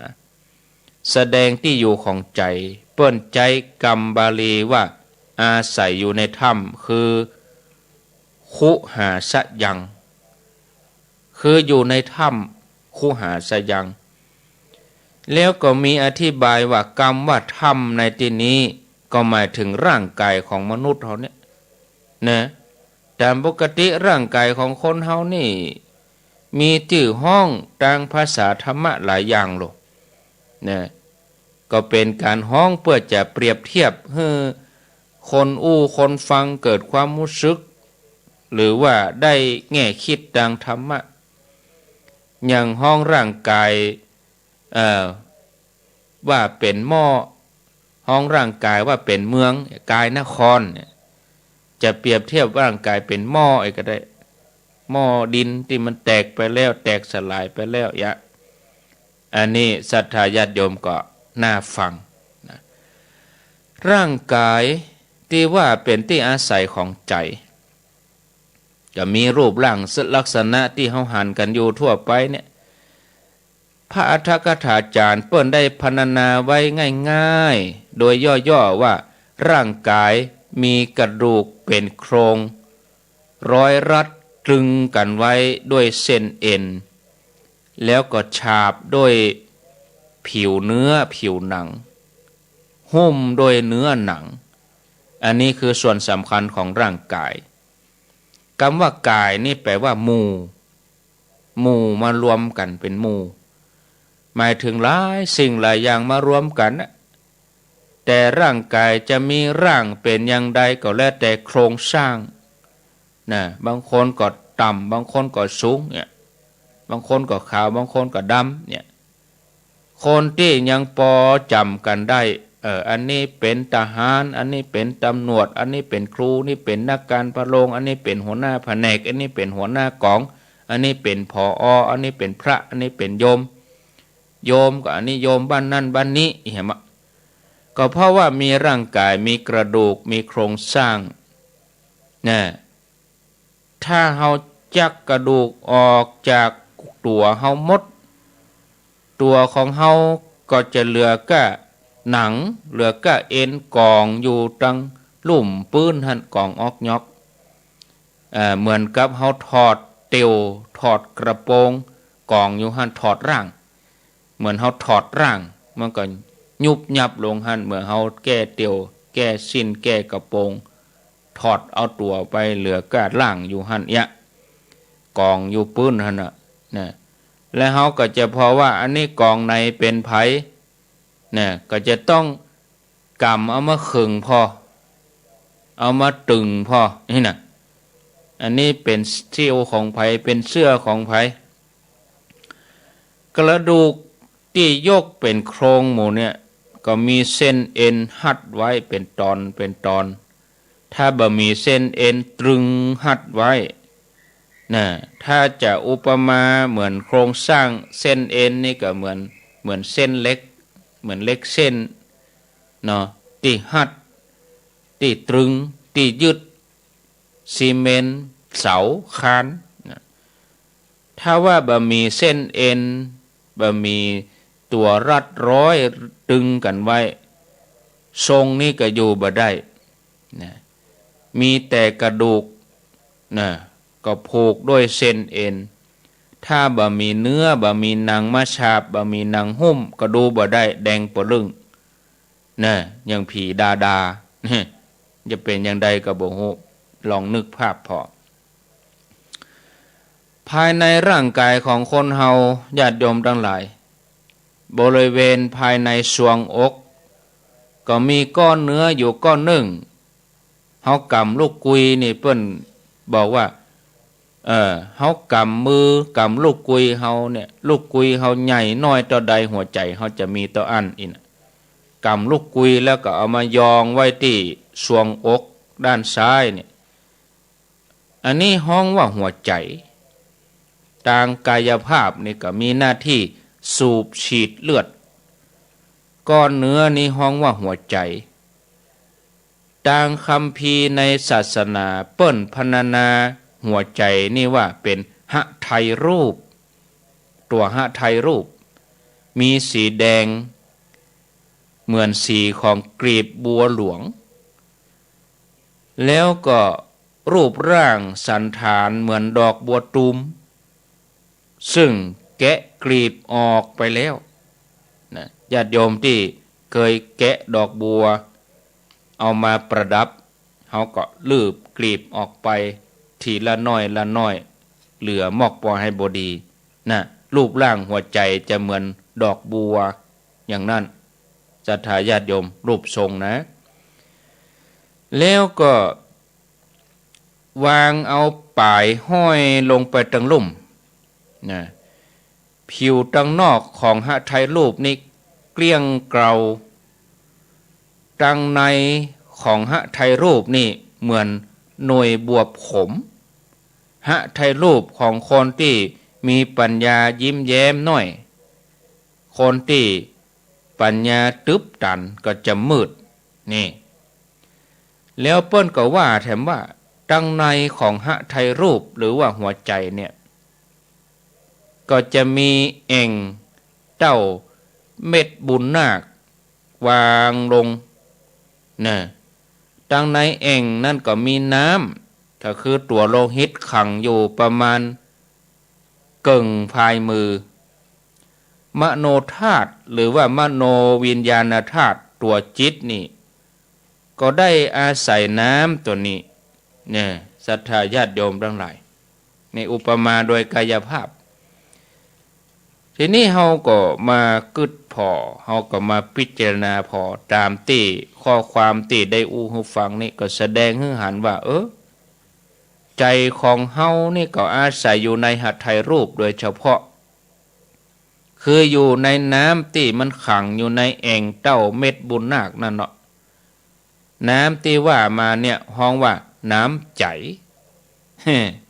แสดงตี้อยู่ของใจ๋ เปิ้นใจ๊กำบาลีว่าอาศัยอยู่ในถ้ำ คือ คุหาสยัง คืออยู่ในถ้ำคุหาสยัง แล้วก็มีอธิบายว่ากำว่าถ้ำในตี้นี้ก็หมายเถิงร่างกายของมนุษย์เฮาเนี่ยนะ ต๋ามปกติร่างกายของคนเฮานี่ มีจื้อฮ้องตางภาษาธรรมะหลายอย่างโลดนะ ก็เป๋นก๋านฮ้องเปื้อจะเปรียบเทียบหื้อคนอู้คนฟังเกิดความฮู้สึก หรือว่าได้แง่คิดตางธรรมะ อย่างฮ้องร่างกาย เอ่อ ว่าเป๋นหม้อ ฮ้องร่างกายว่าเป๋นเมือง กายนครเนี่ย จะเปรียบเทียบร่างกายเป๋นหม้อเองก็ได้ หม้อดินตี้มันแตกไปแล้ว แตกสลายไปแล้ว ยะ อันนี้ศรัทธาญาติโยมก็น่าฟังนะ ร่างกายตี้ว่าเป๋นตี้อาศัยของใจ๋ ก็มีรูปร่างลักษณะตี้เฮาหันกั๋นอยู่ทั่วไปเนี่ย พระอรรถกถาจารย์เปิ้นได้พรรณนาไว้ง่ายๆ โดยย่อๆ ว่าร่างกายมีกระดูกเป๋นโครง ร้อยรัดตรึงกั๋นไว้ด้วยเส้นเอ็น แล้วก็ฉาบด้วยผิวเนื้อผิวหนัง หุ้มด้วยเนื้อหนัง อันนี้คือส่วนสำคัญของร่างกาย กำว่ากายนี่แปลว่าหมู่ หมู่มารวมกั๋นเป๋นหมู่ หมายเถิงหลายสิ่งหลายอย่างมารวมกั๋นนะ แต่ร่างกายจะมีร่างเป๋นอย่างใดก็แล้วแต่โครงสร้างนะ บางคนก็ต่ำ บางคนก็สูงเนี่ย บางคนก็ขาว บางคนก็ดำเนี่ย คนตี้ยังปอจ๋ำกั๋นได้ เออ อันนี้เป๋นทหาร อันนี้เป๋นตำรวจ อันนี้เป๋นครู นี่เป๋นนักการพะโลง อันนี้เป๋นหัวหน้าแผนก อันนี้เป๋นหัวหน้ากอง อันนี้เป๋น ผอ อันนี้เป๋นพระ อันนี้เป๋นโยม โยมก็อันนี้โยมบ้านนั่นบ้านนี้ หันก่อ ก็เพราะว่ามีร่างกาย มีกระดูก มีโครงสร้างนะ ถ้าเฮาจักกระดูกออกจากตั๋วเฮาหมด ตั๋วของเฮาก็จะเหลือก้าหนัง เหลือก้าเอ็นก๋องอยู่ตังลุ่มปื๊นหั้น ก๋องอ๊อกย๊อก เอ่อ เหมือนกับเฮาถอดเตี่ยว ถอดกระโปรง ก๋องอยู่หั้น ถอดร่าง เหมือนเฮาถอดร่าง มันก็ยุบยับลงหั้น เหมือนเฮาแก้เตี่ยว แก้สิ้น แก้กระโปรง ถอดเอาตั๋วไป เหลือก้าร่างอยู่หั้นเยียะ ก๋องอยู่ปื๊นหั้นน่ะ นะ และเฮาก็จะผ่อว่า อันนี้ก๋องในเป๋นใผ นะ ก็จะต้องก๋ำเอามาขึงผ่อ เอามาตึงผ่อ นี่นะ อันนี้เป๋นเสี่ยวของใผ เป๋นเสื้อของใผ กระดูกตี้ยกเป๋นโครงหมู่เนี่ย ก็มีเส้นเอ็นฮัดไว้เป๋นต๋อนเป๋นต๋อน ถ้าบ่มีเส้นเอ็นตรึงฮัดไว้นะ ถ้าจะอุปมาเหมือนโครงสร้างเส้นเอ็นนี่ก็เหมือน เหมือนเส้นเหล็ก เหมือนเหล็กเส้นเนาะ ตี้ฮัด ตี้ตรึง ตี้ยึด ซีเมนต์ เสา คานนะ ถ้าว่าบ่มีเส้นเอ็น บ่มีตั๋วรัดร้อยตึงกั๋นไว้ ทรงนี้ก็อยู่บ่ได้นะ มีแต่กระดูกนะ ก็ผูกด้วยเส้นเอ็น ถ้าบ่มีเนื้อ บ่มีหนังมาฉาบ บ่มีหนังหุ้ม ก็ดูบ่ได้ แดงปะลึ่ง นะ อย่างผีดาดา จะเป๋นอย่างใดก็บ่ฮู้ ลองนึกภาพผ่อ ภายในร่างกายของคนเฮา ญาติโยมตังหลาย บริเวณภายในทรวงอก ก็มีก้อนเนื้ออยู่ก้อนนึ่ง เฮากำลูกกุยนี่ เปิ้นบอกว่า เออ เฮากำมือกำลูกกุยเฮาเนี่ย ลูกกุยเฮาใหญ่น้อยเต้าใด หัวใจ๋เฮาจะมีเต้าอั้น อี้นะ กำลูกกุยแล้วก็เอามายองไว้ตี้ทรวงอกด้านซ้ายเนี่ย อันนี้ฮ้องว่าหัวใจ๋ ตางกายภาพนี่ก็มีหน้าตี้สูบฉีดเลือด ก้อนเนื้อนี้ฮ้องว่าหัวใจ๋ ตางคัมภีร์ในศาสนาเปิ้นพรรณนาหัวใจ๋นี่ว่าเป๋นหทัยรูป ตั๋วหทัยรูป มีสีแดงเหมือนสีของกลีบบัวหลวง แล้วก็รูปร่างสันฐานเหมือนดอกบัวตูม ซึ่งแกะกลีบออกไปแล้วนะ ญาติโยมตี้เกยแกะดอกบัวเอามาประดับ เฮาก็ลืบกลีบออกไปทีละน้อยละน้อย เหลือมอกปอให้บ่ดีนะ รูปร่างหัวใจ๋จะเหมือนดอกบัวอย่างนั้น ศรัทธาญาติโยม รูปทรงนะ แล้วก็วางเอาป๋ายห้อยลงไปตังลุ่มนะ ผิวตังนอกของหทัยรูปนี่เกลี้ยงเกลา ตังในของหทัยรูปนี่เหมือนหน่วยบวบขม หทัยรูปของคนตี้มีปัญญายิ้มแย้มน้อย คนตี้ปัญญาตึ๊บตันก็จะมืด นี่ แล้วเปิ้นก็ว่าแถมว่า ตังในของหทัยรูปหรือว่าหัวใจ๋เนี่ย ก็จะมีแอ่งเต้าเม็ดบุญนาควางลง นะ ตังในแอ่งนั้นก็มีน้ำ ก็คือตั๋วโลหิตขังอยู่ประมาณเกิ่งพายมือ มโนธาตุหรือว่ามโนวิญญาณธาตุ ตั๋วจิตนี่ ก็ได้อาศัยน้ำตั๋วนี้ เนี่ย ศรัทธาญาติโยมตังหลาย นี่อุปมาโดยกายภาพ ทีนี้เฮาก็มากึ๊ดผ่อ เฮาก็มาพิจารณาผ่อ ต๋ามตี้ข้อความตี้ได้อู้หื้อฟังนี่ก็แสดงหื้อหันว่า เออ ใจ๋ของเฮานี่ก็อาศัยอยู่ในหทัยรูปโดยเฉพาะ คืออยู่ในน้ำตี้มันขังอยู่ในแอ่งเต้าเม็ดบุญนาคนั่นเนาะ น้ำตี้ว่ามาเนี่ยฮ้องว่าน้ำใจ๋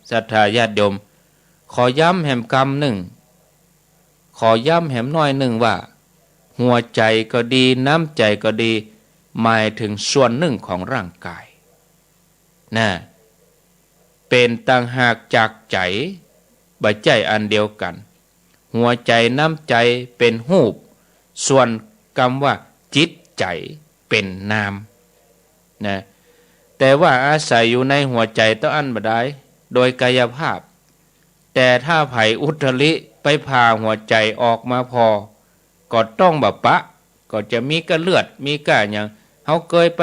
ศรัทธาญาติโยม ขอย้ำแหมกำนึ่ง ขอย้ำแหมน้อยนึ่งว่า หัวใจ๋ก็ดี น้ำใจ๋ก็ดี หมายเถิงส่วนนึ่งของร่างกาย นะ เป๋นต่างหากจากใจ๋ บ่ใจ้อันเดียวกั๋น หัวใจ๋น้ำใจ๋เป๋นฮูป ส่วนกำว่าจิตใจ๋เป๋นนาม นะ แต่ว่าอาศัยอยู่ในหัวใจ๋เต้าอั้นบ่ดาย โดยกายภาพ แต่ถ้าใผอุตริไปผ่าหัวใจ๋ออกมาผ่อ ก็ต้องบ่ปะ ก็จะมีก้าเลือด มีก้าหยัง เฮาเกยไป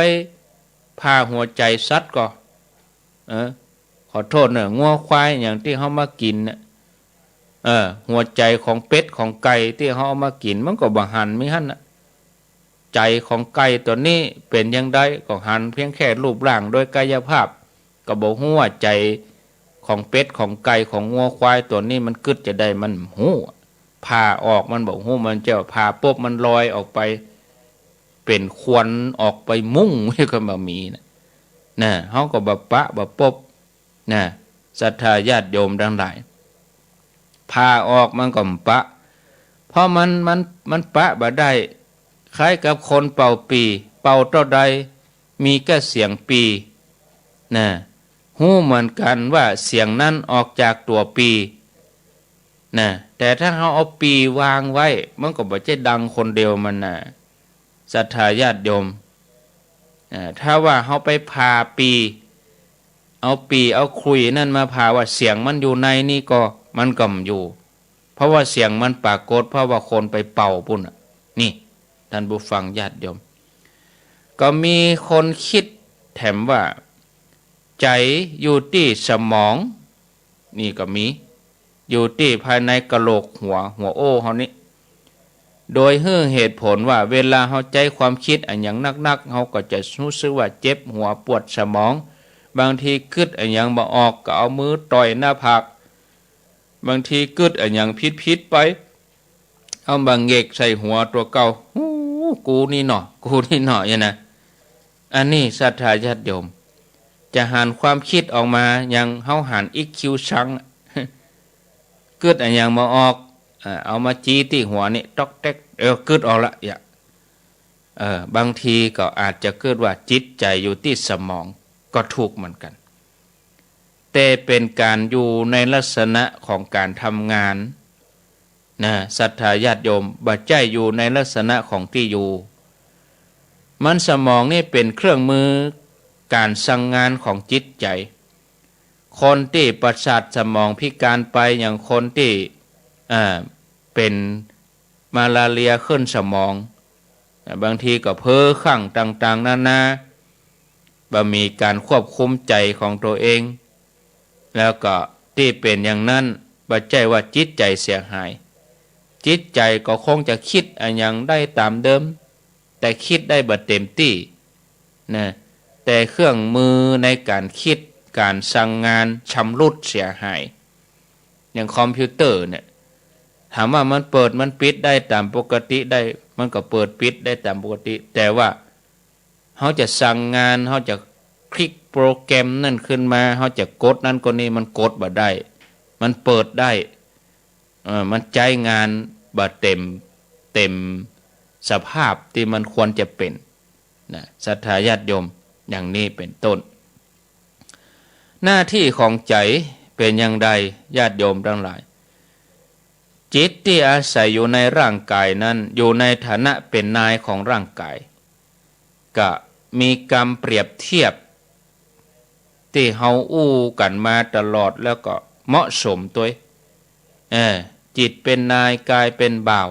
ผ่าหัวใจ๋สัตว์ก่อ เออ ขอโต้ษเน่อ งัวควายหยังตี้เฮามากิ๋นน่ะ เออ หัวใจ๋ของเป็ดของไก่ตี้เฮาเอามากิ๋น มันก็บ่หันมีหั้นน่ะ ใจ๋ของไก่ตั๋วนี้เป๋นอย่างใด ก็หันเพียงแค่รูปร่างโดยกายภาพ ก็บ่ฮู้ว่าใจ๋ของเป็ดของไก่ของงัวควายตั๋วนี้มันกึ๊ดจะใด มันฮู้ ผ่าออกมันบ่ฮู้ มันจะผ่าปุ๊บมันลอยออกไป เป๋นควันออกไปมุ่ง ก็บ่มีน่ะ นะ เฮาก็บ่ปะบ่ปบ นะ ศรัทธาญาติโยมตังหลาย ผ่าออกมันก็บ่ปะ เพราะมัน มัน มันปะบ่ได้ คล้ายกับคนเป่าปี่ เป่าเต้าใด มีก้าเสียงปี่ นะ ฮู้เหมือนกั๋นว่าเสียงนั้นออกจากตั๋วปี่ นะ แต่ถ้าเฮาเอาปี่วางไว้ มันก็บ่ใจ้ดังคนเดียวมันน่ะ ศรัทธาญาติโยม อ่า ถ้าว่าเฮาไปผ่าปี่ เอาปี่เอาขลุยนั่นมาผ่าว่าเสียงมันอยู่ในนี่ก่อ มันก็บ่อยู่ เพราะว่าเสียงมันปรากฏ เพราะว่าคนไปเป่าปู้นน่ะ นี่ ท่านผู้ฟังญาติโยม ก็มีคนกึ๊ดแถมว่า ใจ๋อยู่ตี้สมอง นี่ก็มี อยู่ตี้ภายในกะโหลกหัว หัวโอ้เฮานี้ โดยหื้อเหตุผลว่าเวลาเฮาใจ๊ความกึ๊ดอะหยังนักๆ เฮาก็จะฮู้สึกว่าเจ็บหัวปวดสมอง บางทีกึ๊ดอะหยังบ่ออกก็เอามือต่อยหน้าผาก บางทีกึ๊ดอะหยังผิดๆ ไป เอามาเหง็กใส่หัวตั๋วเก่า ฮู้ กูนี่เนาะ กูนี่เนาะ อย่างนั้นนะ อันนี้ศรัทธาญาติโยม จะหันความกึ๊ดออกมา อย่างเฮาหันอิ๊กคิวซัง กึ๊ดอะหยังบ่ออก อ่า เอามาจี้ตี้หัวนี่ ต๊อกแต๊ก เออ กึ๊ดออกละ อย่า เออ บางทีก็อาจจะกึ๊ดว่าจิตใจ๋อยู่ตี้สมอง ก็ถูกเหมือนกั๋น แต่เป๋นก๋านอยู่ในลักษณะของก๋านทำงาน นะ ศรัทธาญาติโยม บ่ใจ้อยู่ในลักษณะของตี้อยู่ มันสมองนี่เป๋นเครื่องมือก๋านสั่งงานของจิตใจ๋ คนตี้ประสาทสมองพิการไป อย่างคนตี้ อ่า เป๋นมาลาเรียขึ้นสมอง อ่า บางทีก็เพ้อคลั่งต่างๆ นานา บ่มีก๋านควบคุมใจ๋ของตั๋วเอง แล้วก็ตี้เป๋นอย่างนั้น บ่ใจ้ว่าจิตใจ๋เสียหาย จิตใจ๋ก็คงจะกึ๊ดอะหยังได้ต๋ามเดิม แต่กึ๊ดได้บ่เต็มตี้ นะ แต่เครื่องมือในก๋านกึ๊ด ก๋านสั่งงานชำรุดเสียหาย อย่างคอมพิวเตอร์เนี่ย ถามว่ามันเปิดมันปิดได้ต๋ามปกติได้ มันก็เปิดปิดได้ต๋ามปกติ แต่ว่าเฮาจะสั่งงาน เฮาจะคลิกโปรแกรมนั้นขึ้นมา เฮาจะกดนั้นกดนี้ มันกดบ่ได้ มันเปิดได้ เอ่อ มันใจ๊งานบ่เต็ม เต็มสภาพตี้มันควรจะเป๋น นะ ศรัทธาญาติโยม อย่างนี้เป๋นต้น หน้าตี้ของใจ๋เป๋นอย่างใด ญาติโยมตังหลาย จิตตี้อาศัยอยู่ในร่างก๋ายนั้น อยู่ในฐานะเป๋นนายของร่างก๋าย ก็มีกำเปรียบเทียบ ตี้เฮาอู้กั๋นมาตลอดแล้วก็เหมาะสมตวย เออ จิตเป๋นนาย ก๋ายเป๋นบ่าว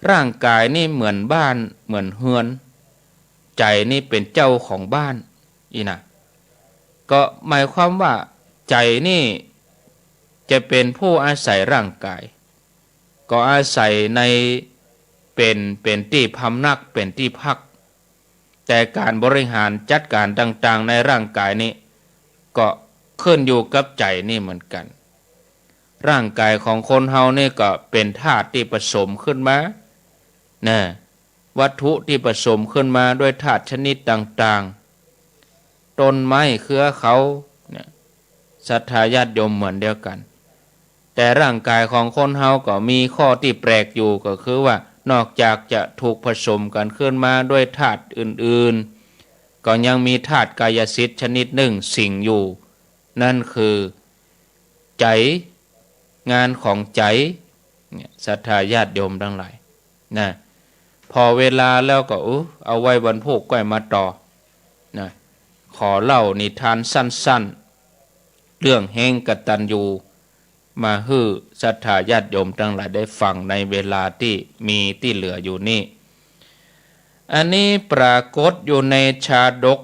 ร่างก๋ายนี่เหมือนบ้าน เหมือนเฮือน ใจ๋นี่เป๋นเจ้าของบ้าน อี้นะ ก็หมายความว่าใจ๋นี่จะเป๋นผู้อาศัยร่างก๋าย ก็อาศัยใน เป๋น เป๋นตี้พำนัก เป๋นตี้พัก แต่ก๋านบริหารจัดก๋านต่างๆ ในร่างก๋ายนี้ ก็ขึ้นอยู่กับใจ๋นี่เหมือนกั๋น ร่างก๋ายของคนเฮานี่ก็เป๋นธาตุตี้ผสมขึ้นมา นะ วัตถุตี้ผสมขึ้นมาด้วยธาตุชนิดต่างๆ ต้นไม้เครือเขา เนี่ย ศรัทธาญาติโยมเหมือนเดียวกั๋น แต่ร่างก๋ายของคนเฮาก็มีข้อตี้แปลกอยู่ ก็คือว่านอกจากจะถูกผสมกั๋นขึ้นมาด้วยธาตุอื่นๆ ก็ยังมีธาตุกายสิทธิ์ชนิดนึ่งสิงอยู่ นั่นคือใจ๋ งานของใจ๋ เนี่ย ศรัทธาญาติโยมตังหลาย นะ ผ่อเวลาแล้วก็ เออ เอาไว้วันพูกก้อยมาต่อ นะ ขอเล่านิทานสั้นๆ เรื่องเฮงกตัญญู มาหื้อศรัทธาญาติโยมตังหลายได้ฟังในเวลาตี้มีตี้เหลืออยู่นี้ อันนี้ปรากฏอยู่ในชาดก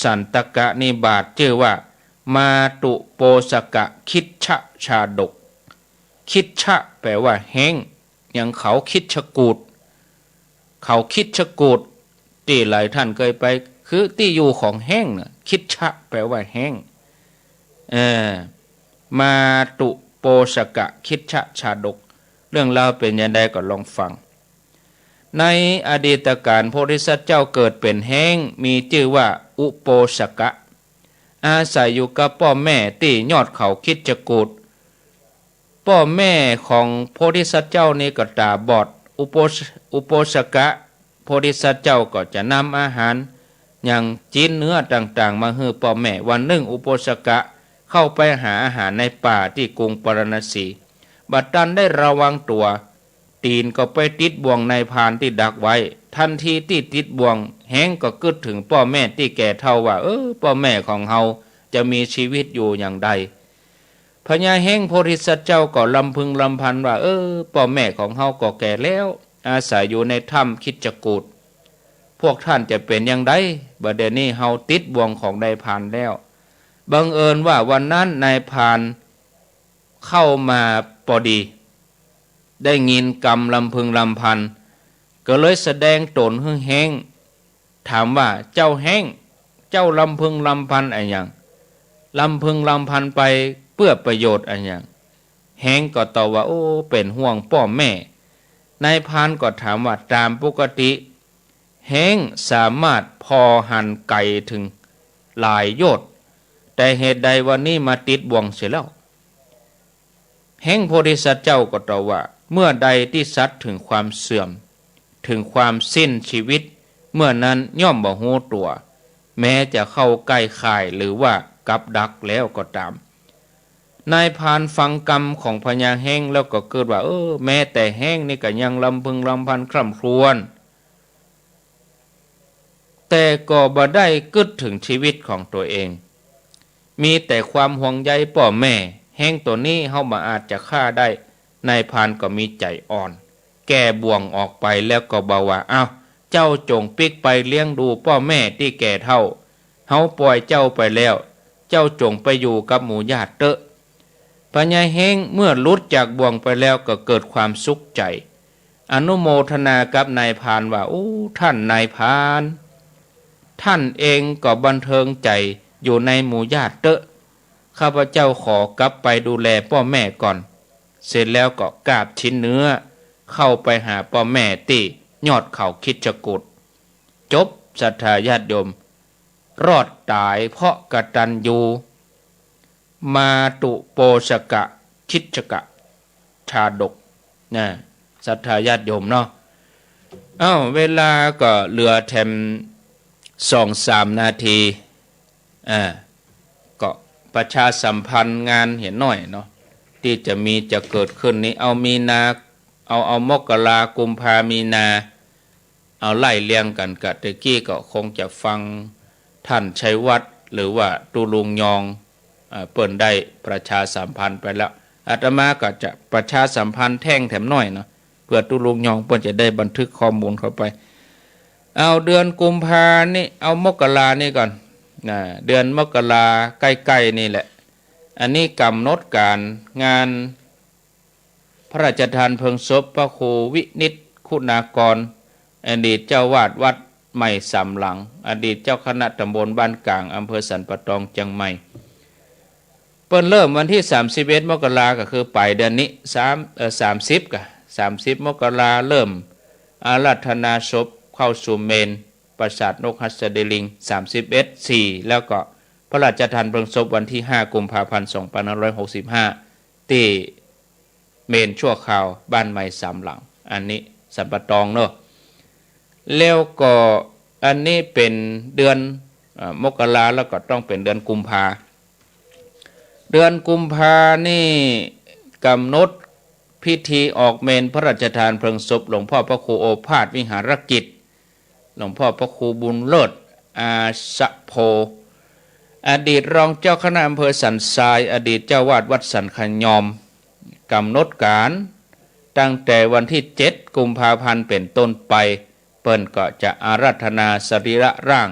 สันตกนิบาต จื้อว่า มาตุโปสกคิชชชาดก คิชชะแปลว่าเฮง อย่างเขาคิชกูฏ เขาคิชกูฏ ตี้หลายท่านเคยไป คือตี้อยู่ของเฮงน่ะ คิชชะแปลว่าเฮง เออ มาตุโปสกคิชชชาดก เรื่องราวเป๋นอย่างใดก็ลองฟัง ในอดีตกาล โพธิสัตว์เจ้าเกิดเป๋นเฮง มีจื้อว่าอุโปสกะ อาศัยอยู่กับป้อแม่ตี้ยอดเขาคิชกูฏ ป้อแม่ของโพธิสัตว์เจ้านี้ก็ต๋าบอด อุโปส- อุโปสกะ โพธิสัตว์เจ้าก็จะนำอาหาร อย่างจิ๊นเนื้อต่างๆ มาหื้อป้อแม่ วันนึ่งอุโปสกะเข้าไปหาอาหารในป่าตี้กรุงปาราณสี บ่ตันได้ระวังตั๋ว ตี๋นก็ไปติดบ่วงนายพรานตี้ดักไว้ ตันทีตี้ติดบ่วง เฮงก็กึ๊ดเถิงป้อแม่ตี้แก่เฒ่าว่า เออ ป้อแม่ของเฮาจะมีชีวิตอยู่อย่างใด พญาเฮงโพธิสัตว์เจ้าก็รำพึงรำพันว่า เออ ป้อแม่ของเฮาก็แก่แล้ว อาศัยอยู่ในถ้ำคิชกูฏ พวกท่านจะเป๋นอย่างใด บ่าเดี่ยวนี้เฮาติดบ่วงของนายพรานแล้ว บังเอิญว่าวันนั้นนายพรานเข้ามาปอดี ได้ยินกำรำพึงรำพัน ก็เลยแสดงต๋นหื้อเฮง ถามว่า เจ้าเฮง เจ้ารำพึงรำพันอะหยัง รำพึงรำพันไปเปื้อประโยชน์อะหยัง เฮงก็ตอบว่า โอ้ เป๋นห่วงป้อแม่ นายพรานก็ถามว่า ต๋ามปกติ เฮงสามารถผ่อหันไก๋เถิงหลายโยชน์ แต่เหตุใดวันนี้มาติดบ่วงเสียแล้ว เฮงโพธิสัตว์เจ้าก็ตอบว่า เมื่อใดตี้สัตว์เถิงความเสื่อม เถิงความสิ้นชีวิต เมื่อนั้นย่อมบ่ฮู้ตั๋ว แม้จะเข้าใก้ข่ายหรือว่ากับดักแล้วก็ต๋าม นายพรานฟังกำของพญาเฮงแล้วก็กึ๊ดว่า เออ แม้แต่เฮงนี่ก็ยังรำพึงรำพันคร่ำครวญ แต่ก็บ่ได้กึ๊ดเถิงชีวิตของตั๋วเอง มีแต่ความห่วงใยป้อแม่ เฮงตั๋วนี้เฮาบ่อาจจะฆ่าได้ นายพรานก็มีใจ๋อ่อน แก้บ่วงออกไปแล้วก็บ่าว่า อ้าว เจ้าจ๋งปิ๊กไปเลี้ยงดูป้อแม่ตี้แก่เฒ่า เฮาป่อยเจ้าไปแล้ว เจ้าจ๋งไปอยู่กับหมู่ญาติเต๊อะ พญาเฮงเมื่อหลุดจากบ่วงไปแล้วก็เกิดความสุขใจ๋ อนุโมทนากับนายพรานว่า โอ้ ท่านนายพราน ท่านเองก็บันเทิงใจ๋อยู่ในหมู่ญาติเต๊อะ ข้าพเจ้าขอกลับไปดูแลป้อแม่ก่อน เสร็จแล้วก็กราบชิ้นเนื้อ เข้าไปหาป้อแม่ตี้ยอดเขาคิชกูฏ จบ ศรัทธาญาติโยม รอดต๋ายเพราะกตัญญู มาตุโปสกะคิชกะชาดก นะ ศรัทธาญาติโยมเนาะ เอ้า เวลาก็เหลือแถมสองสามนาที อ่า ก็ประชาสัมพันธ์งานเหียน้อยเนาะ ตี้จะมีจะเกิดขึ้นนี้ เอามีนา เอา เอามกรา กุมภา มีนา เอาไล่เรียงกั๋นกะ ตะกี้ก็คงจะฟังท่านชัยวัฒน์ หรือว่าตุ๊ลุงยอง อ่า เปิ้นได้ประชาสัมพันธ์ไปแล้ว อาตมาก็จะประชาสัมพันธ์แท่งแถมน้อยเนาะ เปื้อตุ๊ลุงยองเปิ้นจะได้บันทึกข้อมูลเข้าไป เอาเดือนกุมภานี่ เอามกรานี่ก่อน นะ เดือนมกราใก้ๆ นี่แหละ อันนี้ก๋ำหนดก๋านงานพระราชทานเพลิงศพพระครูวินิจคุณากร อดีตเจ้าวาดวัดใหม่สามหลัง อดีตเจ้าคณะตำบลบ้านก๋าง อำเภอสันป่าตอง เจียงใหม่ เปิ้นเริ่มวันตี้สามสิบเอ็ดมกรา ก็คือป๋ายเดือนนี้ สาม เอ่อ สามสิบ กะ สามสิบมกรา เริ่มอาราธนาศพเข้าสู่เมรุปราสาทนกหัสดีลิง สามสิบเอ็ด สี่ แล้วก็พระราชทานเพลิงศพวันตี้ห้ากุมภาพันธ์สองพันห้าร้อยหกสิบห้า ตี้เมรุชั่วคราวบ้านใหม่สามหลัง อันนี้สันป่าตองเนาะ แล้วก็อันนี้เป๋นเดือน เอ่อ มกรา แล้วก็ต้องเป๋นเดือนกุมภา เดือนกุมภานี่ก๋ำหนดพิธีออกเมรุพระราชทานเพลิงศพหลวงพ่อพระครูโอภาสวิหารกิจ หลวงพ่อพระครูบุญเลิศ อาสะโพ อดีตรองเจ้าคณะอำเภอสันทราย อดีตเจ้าวาดวัดสันขยอม ก๋ำหนดก๋านตั้งแต่วันตี้เจ็ดกุมภาพันธ์เป๋นต้นไป เปิ้นก็จะอาราธนาสรีระร่าง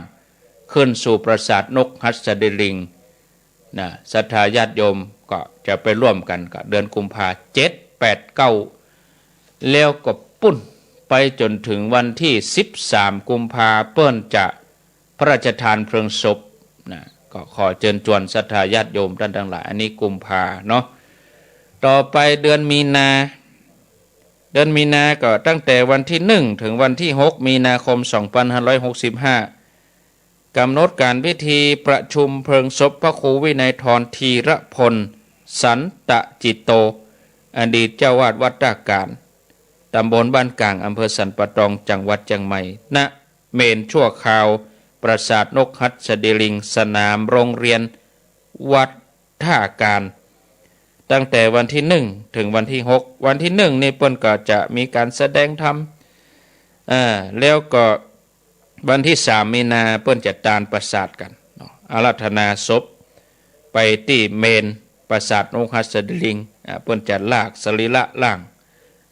ขึ้นสู่ปราสาทนกหัสดีลิง นะ ศรัทธาญาติโยมก็จะไปร่วมกั๋นกับเดือนกุมภา เจ็ด แปด เก้า แล้วก็ปู้นไปจ๋นเถิงวันตี้สิบสามกุมภา เปิ้นจะพระราชทานเพลิงศพ นะ ก็ขอเจิญจวนศรัทธาญาติโยมต้านตังหลาย อันนี้กุมภาเนาะ ต่อไปเดือนมีนา เดือนมีนาก็ตั้งแต่วันตี้หนึ่งเถิงวันตี้หกมีนาคมสองพันห้าร้อยหกสิบห้า ก๋ำหนดก๋านพิธีประชุมเพลิงศพพระครูวินัยธร ธีรพล สันตจิตโต อดีตเจ้าวาดวัดต้ากาญ ตำบลบ้านก๋าง อำเภอสันป่าตอง จังหวัดเจียงใหม่ ณ เมรุชั่วคราว ปราสาทนกหัสดีลิง สนามโรงเรียนวัดต้ากาญ ตั้งแต่วันตี้หนึ่งเถิงวันตี้หก วันตี้หนึ่งนี่เปิ้นก็จะมีก๋านแสดงธรรม อ่า แล้วก็วันตี้สามมีนาเปิ้นจะตานประสาทกั๋นเนาะ อาราธนาศพไปตี้เมรุปราสาทนกหัสดีลิง อ่า เปิ้นจะลากสรีระร่าง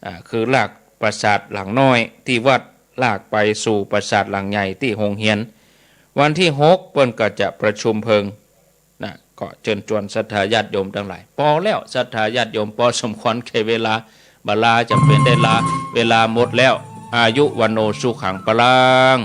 อ่า คือลากปราสาทหลังน้อยตี้วัด ลากไปสู่ปราสาทหลังใหญ่ตี้โฮงเฮียน วันตี้หกเปิ้นก็จะประชุมเพลิง นะ ก็เจิญจวนศรัทธาญาติโยมตังหลาย ปอแล้ว ศรัทธาญาติโยม ปอสมควรแก่เวลา บ่ลาจ๋ำเป๋นได้ลา เวลาหมดแล้ว อายุ วัณโณ สุขัง พลัง